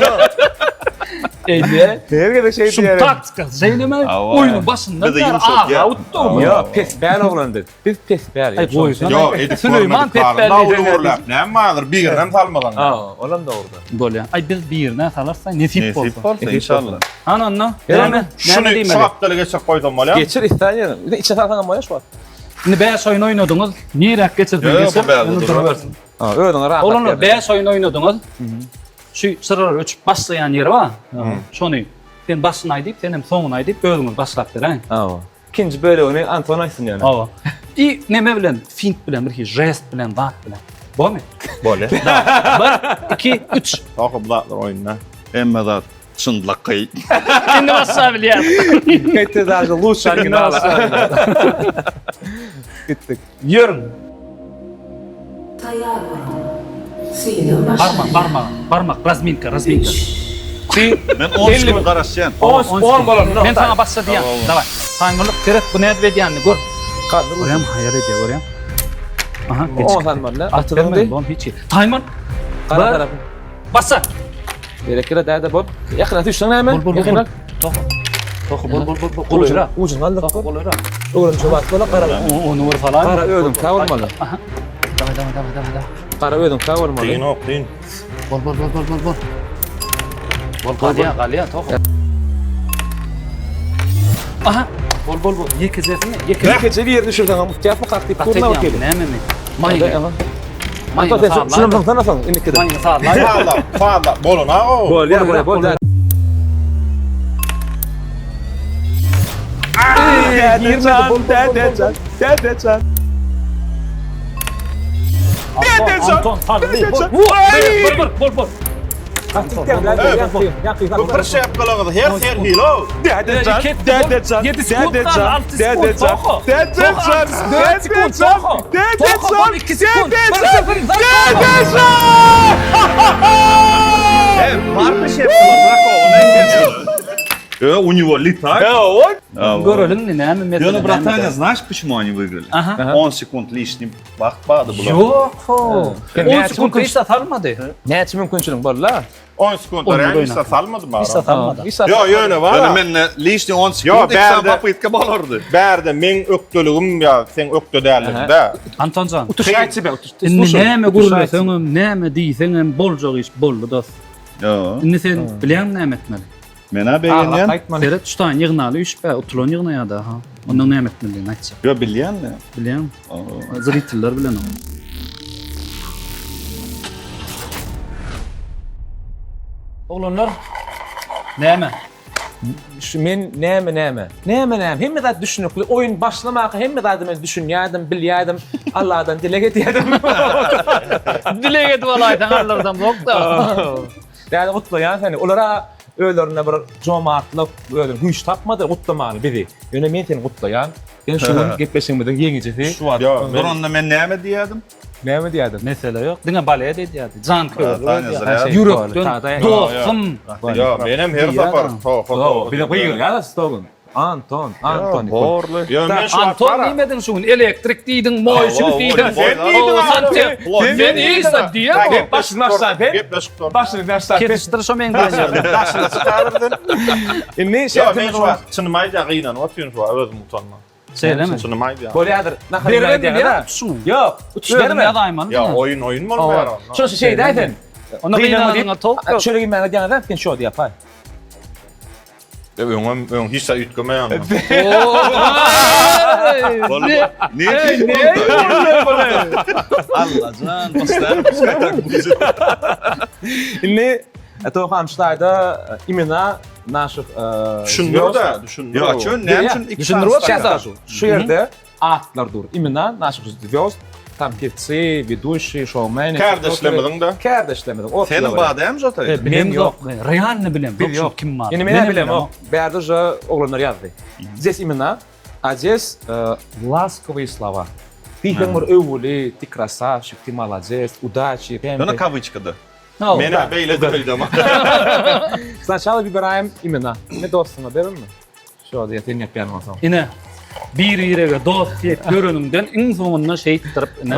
Eýle. Her gezek şeý Şu diýerin. taktika şeýlemi? Oýnuň başyndan Bizi bäri ýumşatýar. aga utdy o. Ýok, pespäl oglan biz. Biz pespäl. Aý, goýsana. Ýok, edip Süleýman görmedik pespäl Dawudy diýseň. gürläp, näme bardyr, birinem salmasaň. Ha, olam dogruda. Bolýar. Aý biz birine salarsak nesip bolsa. Nesip bolsa inşallah. Hany onda? Näme? Näme? Näme Şuny şu diýmeli? gapdaly geçirip goýsam bolýar. Geçir islän ýeriň. Bir de içe salsaň hem bolýar şu wagt. Indi 5 oýun oýnadyňyz. Niräk geçirseň Ýok, geçir. bu bärde Indi durar. durubersin. Ha, özüňe rahat. Oglanlar ýerde. 5 oýun oýnadyňyz. Şu çyralar öçüp başlaýan ýeri bar. Şony sen başyny aýdyp, sen hem soňuny aýdyp, özüňiz başlap beräýiň. Hawa. Ikinji bölegini Anton aýtsyn ýöne. Hawa. I neme bilen, fint bilen, bir hili žest bilen, zat bilen. Bormy? Bolýar. 1 2 3. Soňky bu zatlar oýunda. Hemme zat çynlakaý. Indi başla bilýär. Gitti daže lучше originala. Gitdik. Ýörüň. Taýýar boluň. Synag başlanýar. Barmak, barmak, barmak, razminka, razminka. Men 10 sekund garaşýan. 10 10 bolan. Men sana başla diýen. Daway. Taýmyrlyk seret bu nädip edýänini gör. Kaldyr. Görýäň, haýal edýär, görýäň. Aha, 10 sanmaly. Atyldy. Bom hiç. Taýmyr. Gara tarapy. Başla. Berekella däde bol. Ýakyna düşseň näme? Bol, bol, bol. Ýakyna. Toh. Toh, bol, bol, bol, bol. Golaýrak. Ucun galdyr. Toh, golaýrak. Öwrenişe bas bola gara. Onu vur falan. Gara özüň sag bolmaly. Aha. Daway, daway, daway, daway, daway. Gara özüň sag bolmaly. Kyn ok, kyn. Bol, bol, bol, bol, bol, bol. Bol, galýa, galýa, toh. Aha. Bol, bol, bol. Ýekejesini, ýeke. Ýekeje bir ýerini düşürseň hem utýasmy kalk diýip Gaty durma edýän, bakeli. nämemi? Maýyny. Ata sen şunu zyňsana soň indikide. Maýyny sazlaý. Sazla, sazla. Bolana o. Bolýar, bolýar, bolýar. Dädejan, dädejan, dädejan. Dädejan. Anton, saldy. Bol, bol, bol, bol. Bu bir şapkalyňyz her her hilo. Dädejan, dädejan, dädejan, dädejan, dädejan, dädejan, dädejan, dädejan, Barmy şepkalar, bırak o, Э, у него летает. Görelim indi näme mesele. Ýöne братаня, знаешь, почему они выиграли? Aha. 10 sekund лишний wagt bardy bular. Ýok. ho. Sen 10 näçe sekund mümkin- hiç salmady. Näçe mümkinçiligiň boldy-la? 10 sekund Onu real da hiç salmadym bari. Hiç salmady. Hiç zat- Yo ýöne bar. Ýöne men lişni 10 Yo, sekund eksan bärde- popytka bolardy. Bärde meň ökdeligim ýa seň ökde dälligiň-dä. Antonjan. Utuş aýtçy be, utuş. Indi näme gürleseňem, näme diýseňem boljak iş boldy dost. Yo. Indi sen bilýäňmi näme etmeli? Men-ä begenýän. Aýtmaly. Seret şu taýyn ýygnaly üýşüp-ä utulan ýygnaýada ha. Ondan näme etmelidigini aýtjak. Ýo bilýän-le. Bilýäňmi? Zriteller bilenok. Oglanlar näme? Şu men näme näme? Näme näme? Hemme zat düşünikli. Oýun başlamaka hemme zady men düşünýärdim, bilýärdim. Allahdan dileg edýärdim. Dileg edip alaýsaň Allahdan bok-da. Däde gutlaýan seni. Olara özlerinde bir jomartlyk, özüne güýç tapmady gutlamany bizi. Ýöne men seni gutlaýan. Sen şu gün gepleşigimiziň ýeňijisi. Şu wagt. Ýok, Dur onda men näme diýerdim? Näme diýerdiň? Mesele ýok. Diňe balet edýärdi. Jan Tanya köýerdi. zrýa. Ýürekden dostum. Ýok, menem her sapar ho ho ho. Bize gygyrýar stolun. Anton, Anton. Borly. Ýok, men şu Anton diýmediň şu gün. Elektrik diýdiň, moýşik diýdiň. Sen diýdiň, Santeh. Sen Sen hiç zat diýemok. Başyny başlan sen. Gepleşip dur. Başyny başlan sen. Kesişdir şo meň bilen ýerine. Daşyny çykardyr. Indi Ýok, men şertimiz şu bar. wagt çynymy aýdýan, gynanyp otyryn şu wagt özüm utanman. Şeýlemi? Çynymy aýdýan. Bolýadyr. Nahar Berlen edýäňiz bilýär ha. utuşyňy. Ýok, utuş Özüň berme. ýazaýmaly. Ýa oýun oýun bolmaýar onda. Şo şey däý sen. Onda gynanyňa tok ýok. Şöyle girmäge diýäňiz sen şo diýip hay. Öňem öň hiç zat üýtgemeýän. Boldy. Ne? Ne? Allajan, postaýan pускай так будет. Indi Toham ştaýda imena naših Düşündir-de, düşündir. Ýok, çün näme üçin iki Düşündir sany şähzat. stakan? Şu ýerde atlar dur. Imena naših zwýozd, tam pevцы, ведущие, şoumeni. Kärdeşlerimiziň-de. Kärdeşlerimiziň. Seniň bar dämi şo taýda? Bilem ýok. ýok. Realny bilem. Biz Ýok, kim bar? Indi men bilemok. Bärde uje oglanlar ýazdy. Здесь имена. A zdes laskowyý slowa. Diýseň bir öwgüli, ty krasawçik, ty malades, udaçi, Ýöne kawyçkada. Menä beýle diýildi. Snaçala wybiraýem imena. Ine dostuňa berelmi? Şo diýe sen ýapýan bolsaň. Ine bir-birege dost diýip ýöreniňden iň soňunda şeýtdirip ine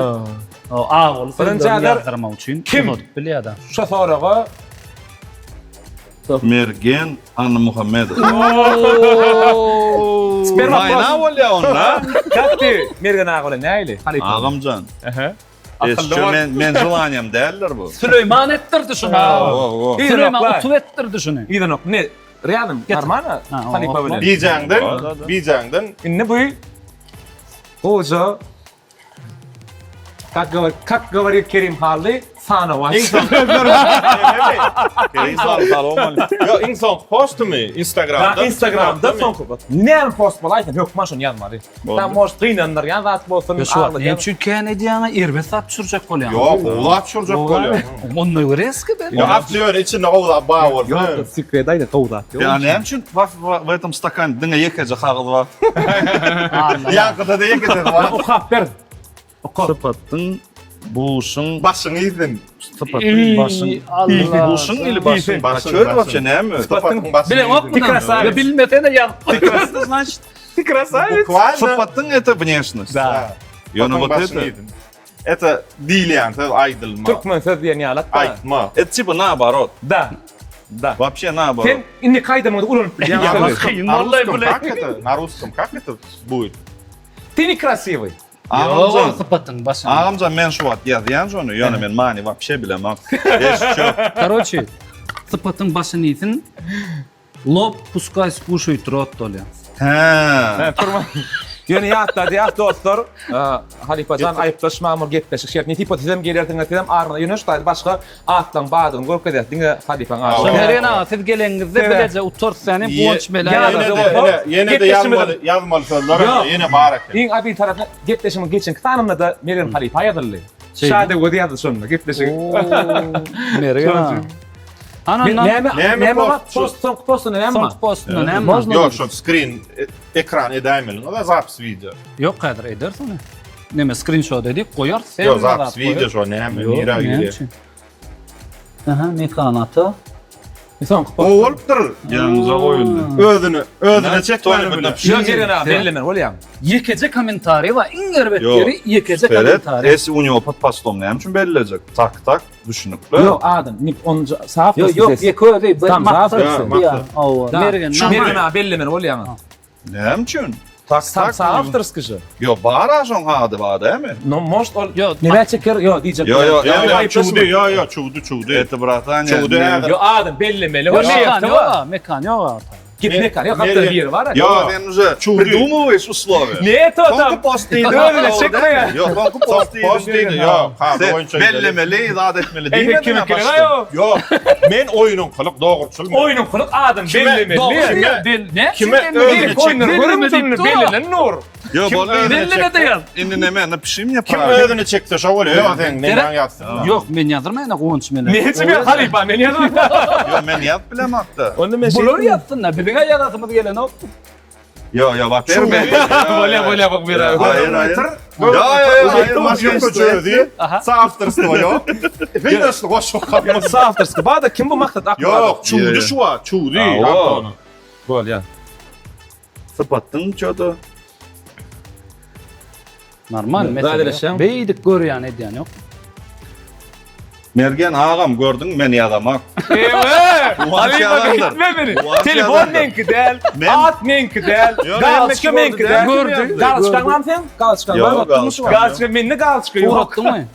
agyly sözlerini ýazdyrmak üçin uzadyp bilýär-de. Şo soraga Mergen Annamuhammedow. Waýna bolýar onda. Как ты Mergen aga bilen nähili? Halypa. Agamjan. Eşitçe men men želaniýam däldir bu. Süleýman etdirdi şuny. Süleýman utup etdirdi şuny. Yzynok ne rýadym normala halypa bilen. Bijäňden, bijäňden. Indi bu goja Kak govorit, kak govorit Kerim Hally, sanawaç. Iň soňky Kerim Hally salam aleýkum. Ýok, iň soňky postumy Instagramda. Instagramda soňky post. Näme post bolaýsyn, hökman şony ýazmaly. Tam может gynandyrýan zat bolsun, Şu wagt näme üçin kän edýäňä erbet zat düşürjek bolýaň. Ýok, gowy zat düşürjek bolýan. Onda reski ber. Ýok, asly ýöne içinde gowy zat bar bolsa. Ýok, sekret aýda gowy zat ýok. Ýa näme üçin w этом стакане diňe ýekeje kagyz bar? Ýaňkyda-da ýekeje bar. Okap ber. Okap. Sypatdyň buşuň Başyňy iýsin. Sypatdyň başyň buşuň ili başyň. Başyň. Çöl wapşe näme? Sypatdyň başyň. Bileňok muny. Bilmesene ýazyp. Значит, Ты красавец. Bukvalno. Sypatdyň это внешность. Да. Ýöne вот başyňy это iýsin. Это diýilýän söz aýdylma. Türkmen söz diýen ýaly hatda. Aýtma. Это типа наоборот. Da. Da. Вообще наоборот. Sen indi kaýdamyňda ulanyp bilýäň. На sözi. русском, на русском как это? На русском как это будет? Ты не красивый. Agamjan, Sypatyň başyny. agamjan men şu wagt ýazýan şony, ýöne men many wapşe bilemok. Eşitjok. Karoçi, sypatyň başyny iýsin. Lob puskay skuşaýt rot bolýar. Hä. Ýöne ýatladýas dostlar, halypajan aýyplaşmaň bir gepleşik şert. Nesip bolsa sizem gelersiňiz, sizem aryna ýöne şu taýda başga atlaryň bardygyny görkezýäs, diňe halypaň ady. Meren aga siz geleňizde bileje utarys seni Guwanç Mele. Ýene-de ýazmaly, ýazmaly sözler ýene bar eken. Iň abyl tarapy gepleşigiň geçenki sanynda-da Meren halypa ýazyldy. Şade gözi ýazdy şonda gepleşigi. Meren aga. Ana näme näme post soňky postunda näme? Soňky postunda näme? Ýok, şo screen ekran edäýmeliň, o zapis wideo. Ýok, häzir ederis ony. Näme screenshot edip goýarys. Ýok, zapis wideo şo näme, nirä gidýär? Aha, Mekan ata. Soňky post. Gowy bolupdyr. Ýaňyja goýuldy. Özüni, özüne çekmäni bile. Ýok, Jeren aga, bellemen bolýaň. Ýekeje kommentariý bar, iň erbet ýeri ýekeje kommentariý. Seret, u него pod postom näme üçin bellejek? Tak tak. Düşünikli. Ýok adam, nik on saf. Ýok, ýok, ýeke özi bir maksat. Hawa, Mergen. Mergen aga bellemeli bolýaňyz. Näme üçin? Tak tak. Sam awtorskiý şu. Ýok, bar a şoň ady bar dämi? No, может ol Ýok, näme çeker? Ýok, diýjek. Ýok, ýok, ýok, çuwdy, ýok, ýok, çuwdy, çuwdy. Eti bratan. Çuwdy häzir. Ýok, adam bellemeli. Mekan ýok, mekan ýok. Git mekan, ýok, hatda biri bar. Ýok, sen уже придумываешь условия. Ne to tam? Soňky post diýdi. Özüne çekmeýär. Ýok, soňky post diýdi. Post diýdi, ýok. Ha, boýunça bellemeli, zat etmeli diýmedi. Kim kim ýok. Ýok. Men oýnuňkylyk dogruçyl. Oýnuňkylyk adam bellemeli. Kime Kime özüne çekmeli? Bellenen nur. Ýok, Kim boldy. özüne Belleme de ýaz. Indi neme, napişi mne Kim правильно. özüne çekse şo bolýar. Ýok, sen nemäň ýazsyn. Ýok, men ýazdyrmaýyn Guwanç meni. Ne üçin men halypa men ýazmaýyn. Ýok, men ýazyp bilemokda. Onda men Bular ýazsynlar, biziň ýazasymyz gelenok. Ýok, ýok, bak berme. Bolýa, bolýa, bak bir. Haýyr, haýyr. Ýok, ýok, haýyr, maşyn özi. Soawtorstwo ýok. Gynançly goşgy okap. Soawtorstwo. Bada kim bu maksat akmady? Ýok, çuwdy şu wagt, çuwdy. Bolýa. Sypatdyň çoda. Normal mesele. Beýdik görýän edýän ýok. Mergen agam gördüň men ýazamak. Ewe! Halypa gitme meni. Telefon meňki däl, at meňki däl, galçka meňki däl. Gördü. Galçkaň barmy seň? Galçkaň bar. Galçka mende galçka ýok. Ugratdyňmy?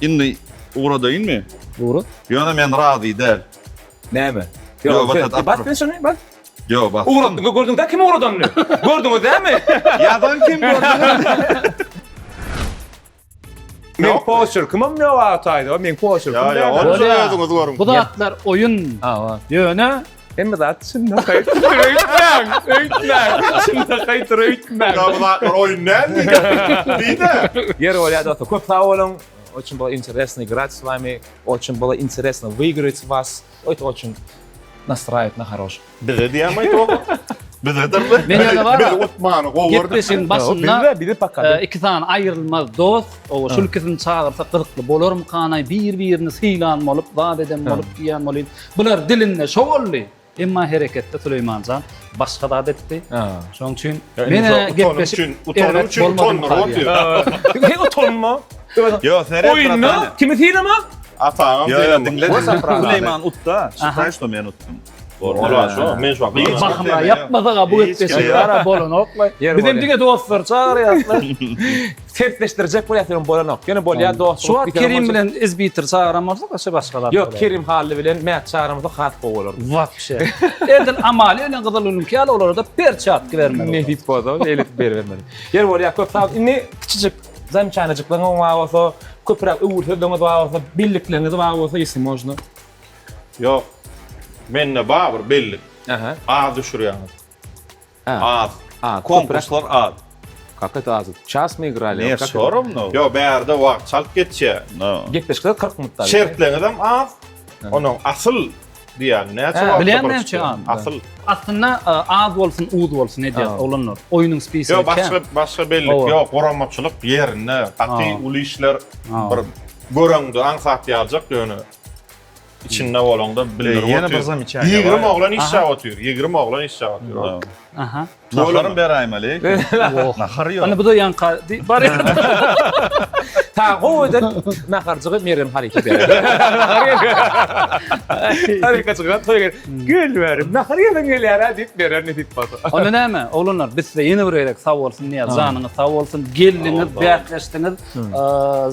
Indi ugradaýynmy? Ugrat. Ýöne men razy däl. Näme? Ýok, bas sen şony, bas. Ýok, bas. Ugratdyň, gördüň-dä kim ugradanyny? Gördüňiz dämi? Ýazan kim gördüňiz? Meň poçerkimem ýok agtaýda, meň poçerkim Ýa, ýa, ony özüňiz görüň. Bu zatlar oýun. Hawa. Ýöne hemme zat çynlakaý öýtmäň, öýtmäň, çynlakaý öýtmäň. Ýa, bu zatlar oýun däl diýdi. Diýdi. Ýeri bolýar dostlar, köp sag boluň. Очень было интересно играть с вами, очень было интересно выиграть вас. Это очень настраивает на хороший. Bize diýäm aýt oba. Bizedirmi? Men ýöne bar. Biz utmany gowy gördük. Gepleşigiň başynda Bize bizi pakady. E, iki sany aýrylmaz dost, owa şul ikisini çagyrsak gyzykly bolarmykanaý, bir-birini sylan bolup, zat eden bolup diýen bolýan. Bular dilinde şo boldy. Emma hereketde Süleýmanjan başga zat etdi. Şonuň üçin men gepleşik utanym üçin utandyryp otyr. Sen utanma. Ýok, seret. Oýunda kimi sylama? Ataňam Ýok, sylama. diňle. Süleýman utda. Şitaý şo men utdum. Ola şo, men şo. Bahymra ýapmasaga bu gepleşik bara bolanokmy? Bizem diňe dostlary çagyrýaslar. Sertleşdirjek bolýas ýöne bolanok. Ýöne bolýar dostluk. Şu wagt Kerim bilen Izbitir çagyran bolsak, aşa başga zat. Ýok, Kerim Hally bilen Mät çagyran bolsak has gowy bolardy. Wapşe. Edil Amaly bilen Gyzylgülüňki ýaly olara-da perçatki bermeli. Nesip bolsa, eýle edip beribermeli. Ýer bolýar, köp sag. Indi kiçijik zamçanajyklaryňyz bar bolsa, köpräk öwür sözleriňiz bar bolsa, bellikleriňiz bar bolsa, ýesi można. Ýok. Mende bar bir bellik. Aha. Az düşürýäňiz. Az. Az. Konkurslar az. Как это az? Ças mı igrali? Ne все равно. Ýok, bärde wagt çalt geçýär. No. Gepleşikler 40 minutda. Şertleriňizem az. Onuň asyl diýýän näçe wagtda Bilýän bir näme üçin çykýar? az? Asyl. Aslynda e, az bolsun, uz bolsun edýär oglanlar. Oýnuň spisigi Ýok, başga başga bellik Hawa. ýok. Guramaçylyk ýerinde gaty uly işler bir göreňde aňsat ýaljak ýöne. Içinde bolaňda bildirip Ýene otyr. bir zamечание 20 bar. oglan işläp otyr. 20 oglan işläp otyr. Aha. Naharym beräýmeli. Nahar ýok. Ana bu da ýanka bar. Ta gowy eden naharjygy Merýem Halyky berer. Halykaçyga toý gel. Gel bäri, nahar ýediň gelýär-ä diýip berer nesip bolsa. Onda näme, oglanlar, biz size ýene bir gezek sag bolsun diýýäs. Janyňyz sag bolsun. Geldiňiz, bäsleşdiňiz.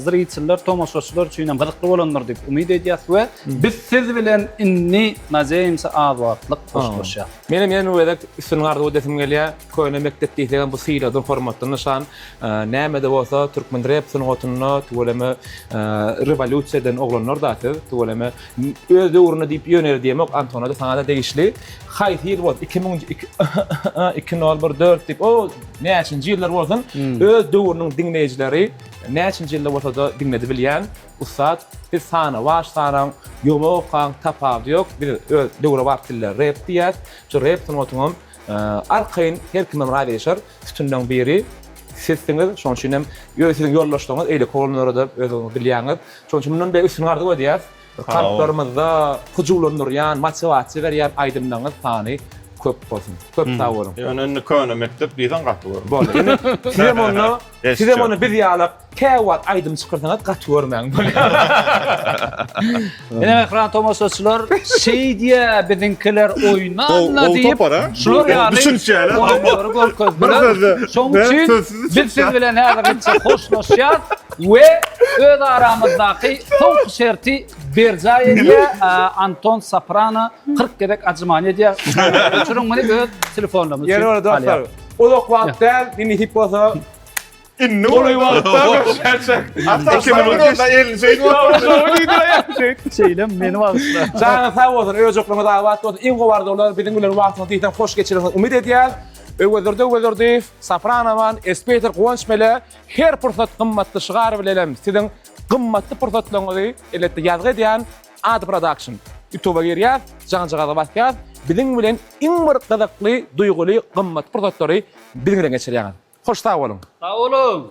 Zriteller, tomaşaçylar üçin hem gyzykly bolandyr diýip umyt edýäs we biz siz bilen indi nadeýemse az wagtlyk hoşlaşýas. Menem ýene bir gezek üstün arzuw edesim gelýär. Köne mekdep diýsegem bu sylagdan, hormatdan nyşan. Näme-de bolsa türkmen rep sungatynda tüweleme rewolýusiýa eden oglanlar-da siz. Tüweleme öz döwründe diýip ýöne ýere diýemok, Antona-da saňa-da degişli. Haýsy ýyl bolsun, 2000 2 nol bir dört diýip o näçinji ýyllar bolsun, öz döwrüniň diňleýjileri näçinji ýylda bolsa-da diňledi bilýän ussat. Siz sanawaç sanaň, ýomak okaň, tapawudy ýok. Biz öz döwrebap dilde rep diýýäs. Şu rep sungatyňam arkaýyn her kimem razylaşar. Sütünleň biri sizsiňiz. Şonuň üçin hem öz siziň ýoldaşlaryňyz eýleki oglanlara-da özüňiz bilýäňiz. Şonuň üçin mundan beýläk üstün arzuw edýäs. Kalplarymyzda hyjuwlandyrýan, motiwasiýa berýän aýdymlaryňyz sany köp bolsun. Köp sag boluň. Ýöne indi köne mekdep diýseň gaty görme. Boldy. Indi sizem onda, sizem onda biz ýalak käwagt aýdym çykarsaňyz gaty görmäň. Ine mähriban tomaşaçylar, şeýdýä biziňkiler oýnanda diýip, şular ýaly oýunlary görkezdiler. Şonuň üçin biz siz bilen häzirlikçe hoşlaşýas. We öz aramyzdaky soňky şerti berjaý edýär. Anton Soprano 40 gezek ajymany edýär. Öçüriň muny öz telefonlaryňyz üçin. Ýeri bolýar dostlar. Uzak wagt däl, indi hip bolsa Indi golaý wagtda görüşýänçäk. Ata şeýdip elini şeýdip Şeýle meni bagyşla. Janyňyz sag bolsun, öýjüklerňiz abat bolsun. Iň gowy arzuwlar biziň bilen wagtyňyzy diýseň hoş geçireniňizi umyt edýäs. Öwezdurdy Öwezdurdyýew, Soprano Man, Espeýter Guwanç Mele Her pursat gymmatly şygar bilenem siziň gymmatly pursatlaryňyzy elbetde ýazgy edýän Ady Production. Ýutuba girýäs, jaňjagaza basýas, biziň bilen iň bir gyzykly, duýguly, gymmatly pursatlary biziň bilen geçirýäňiz. Hoş sag boluň! Sag boluň!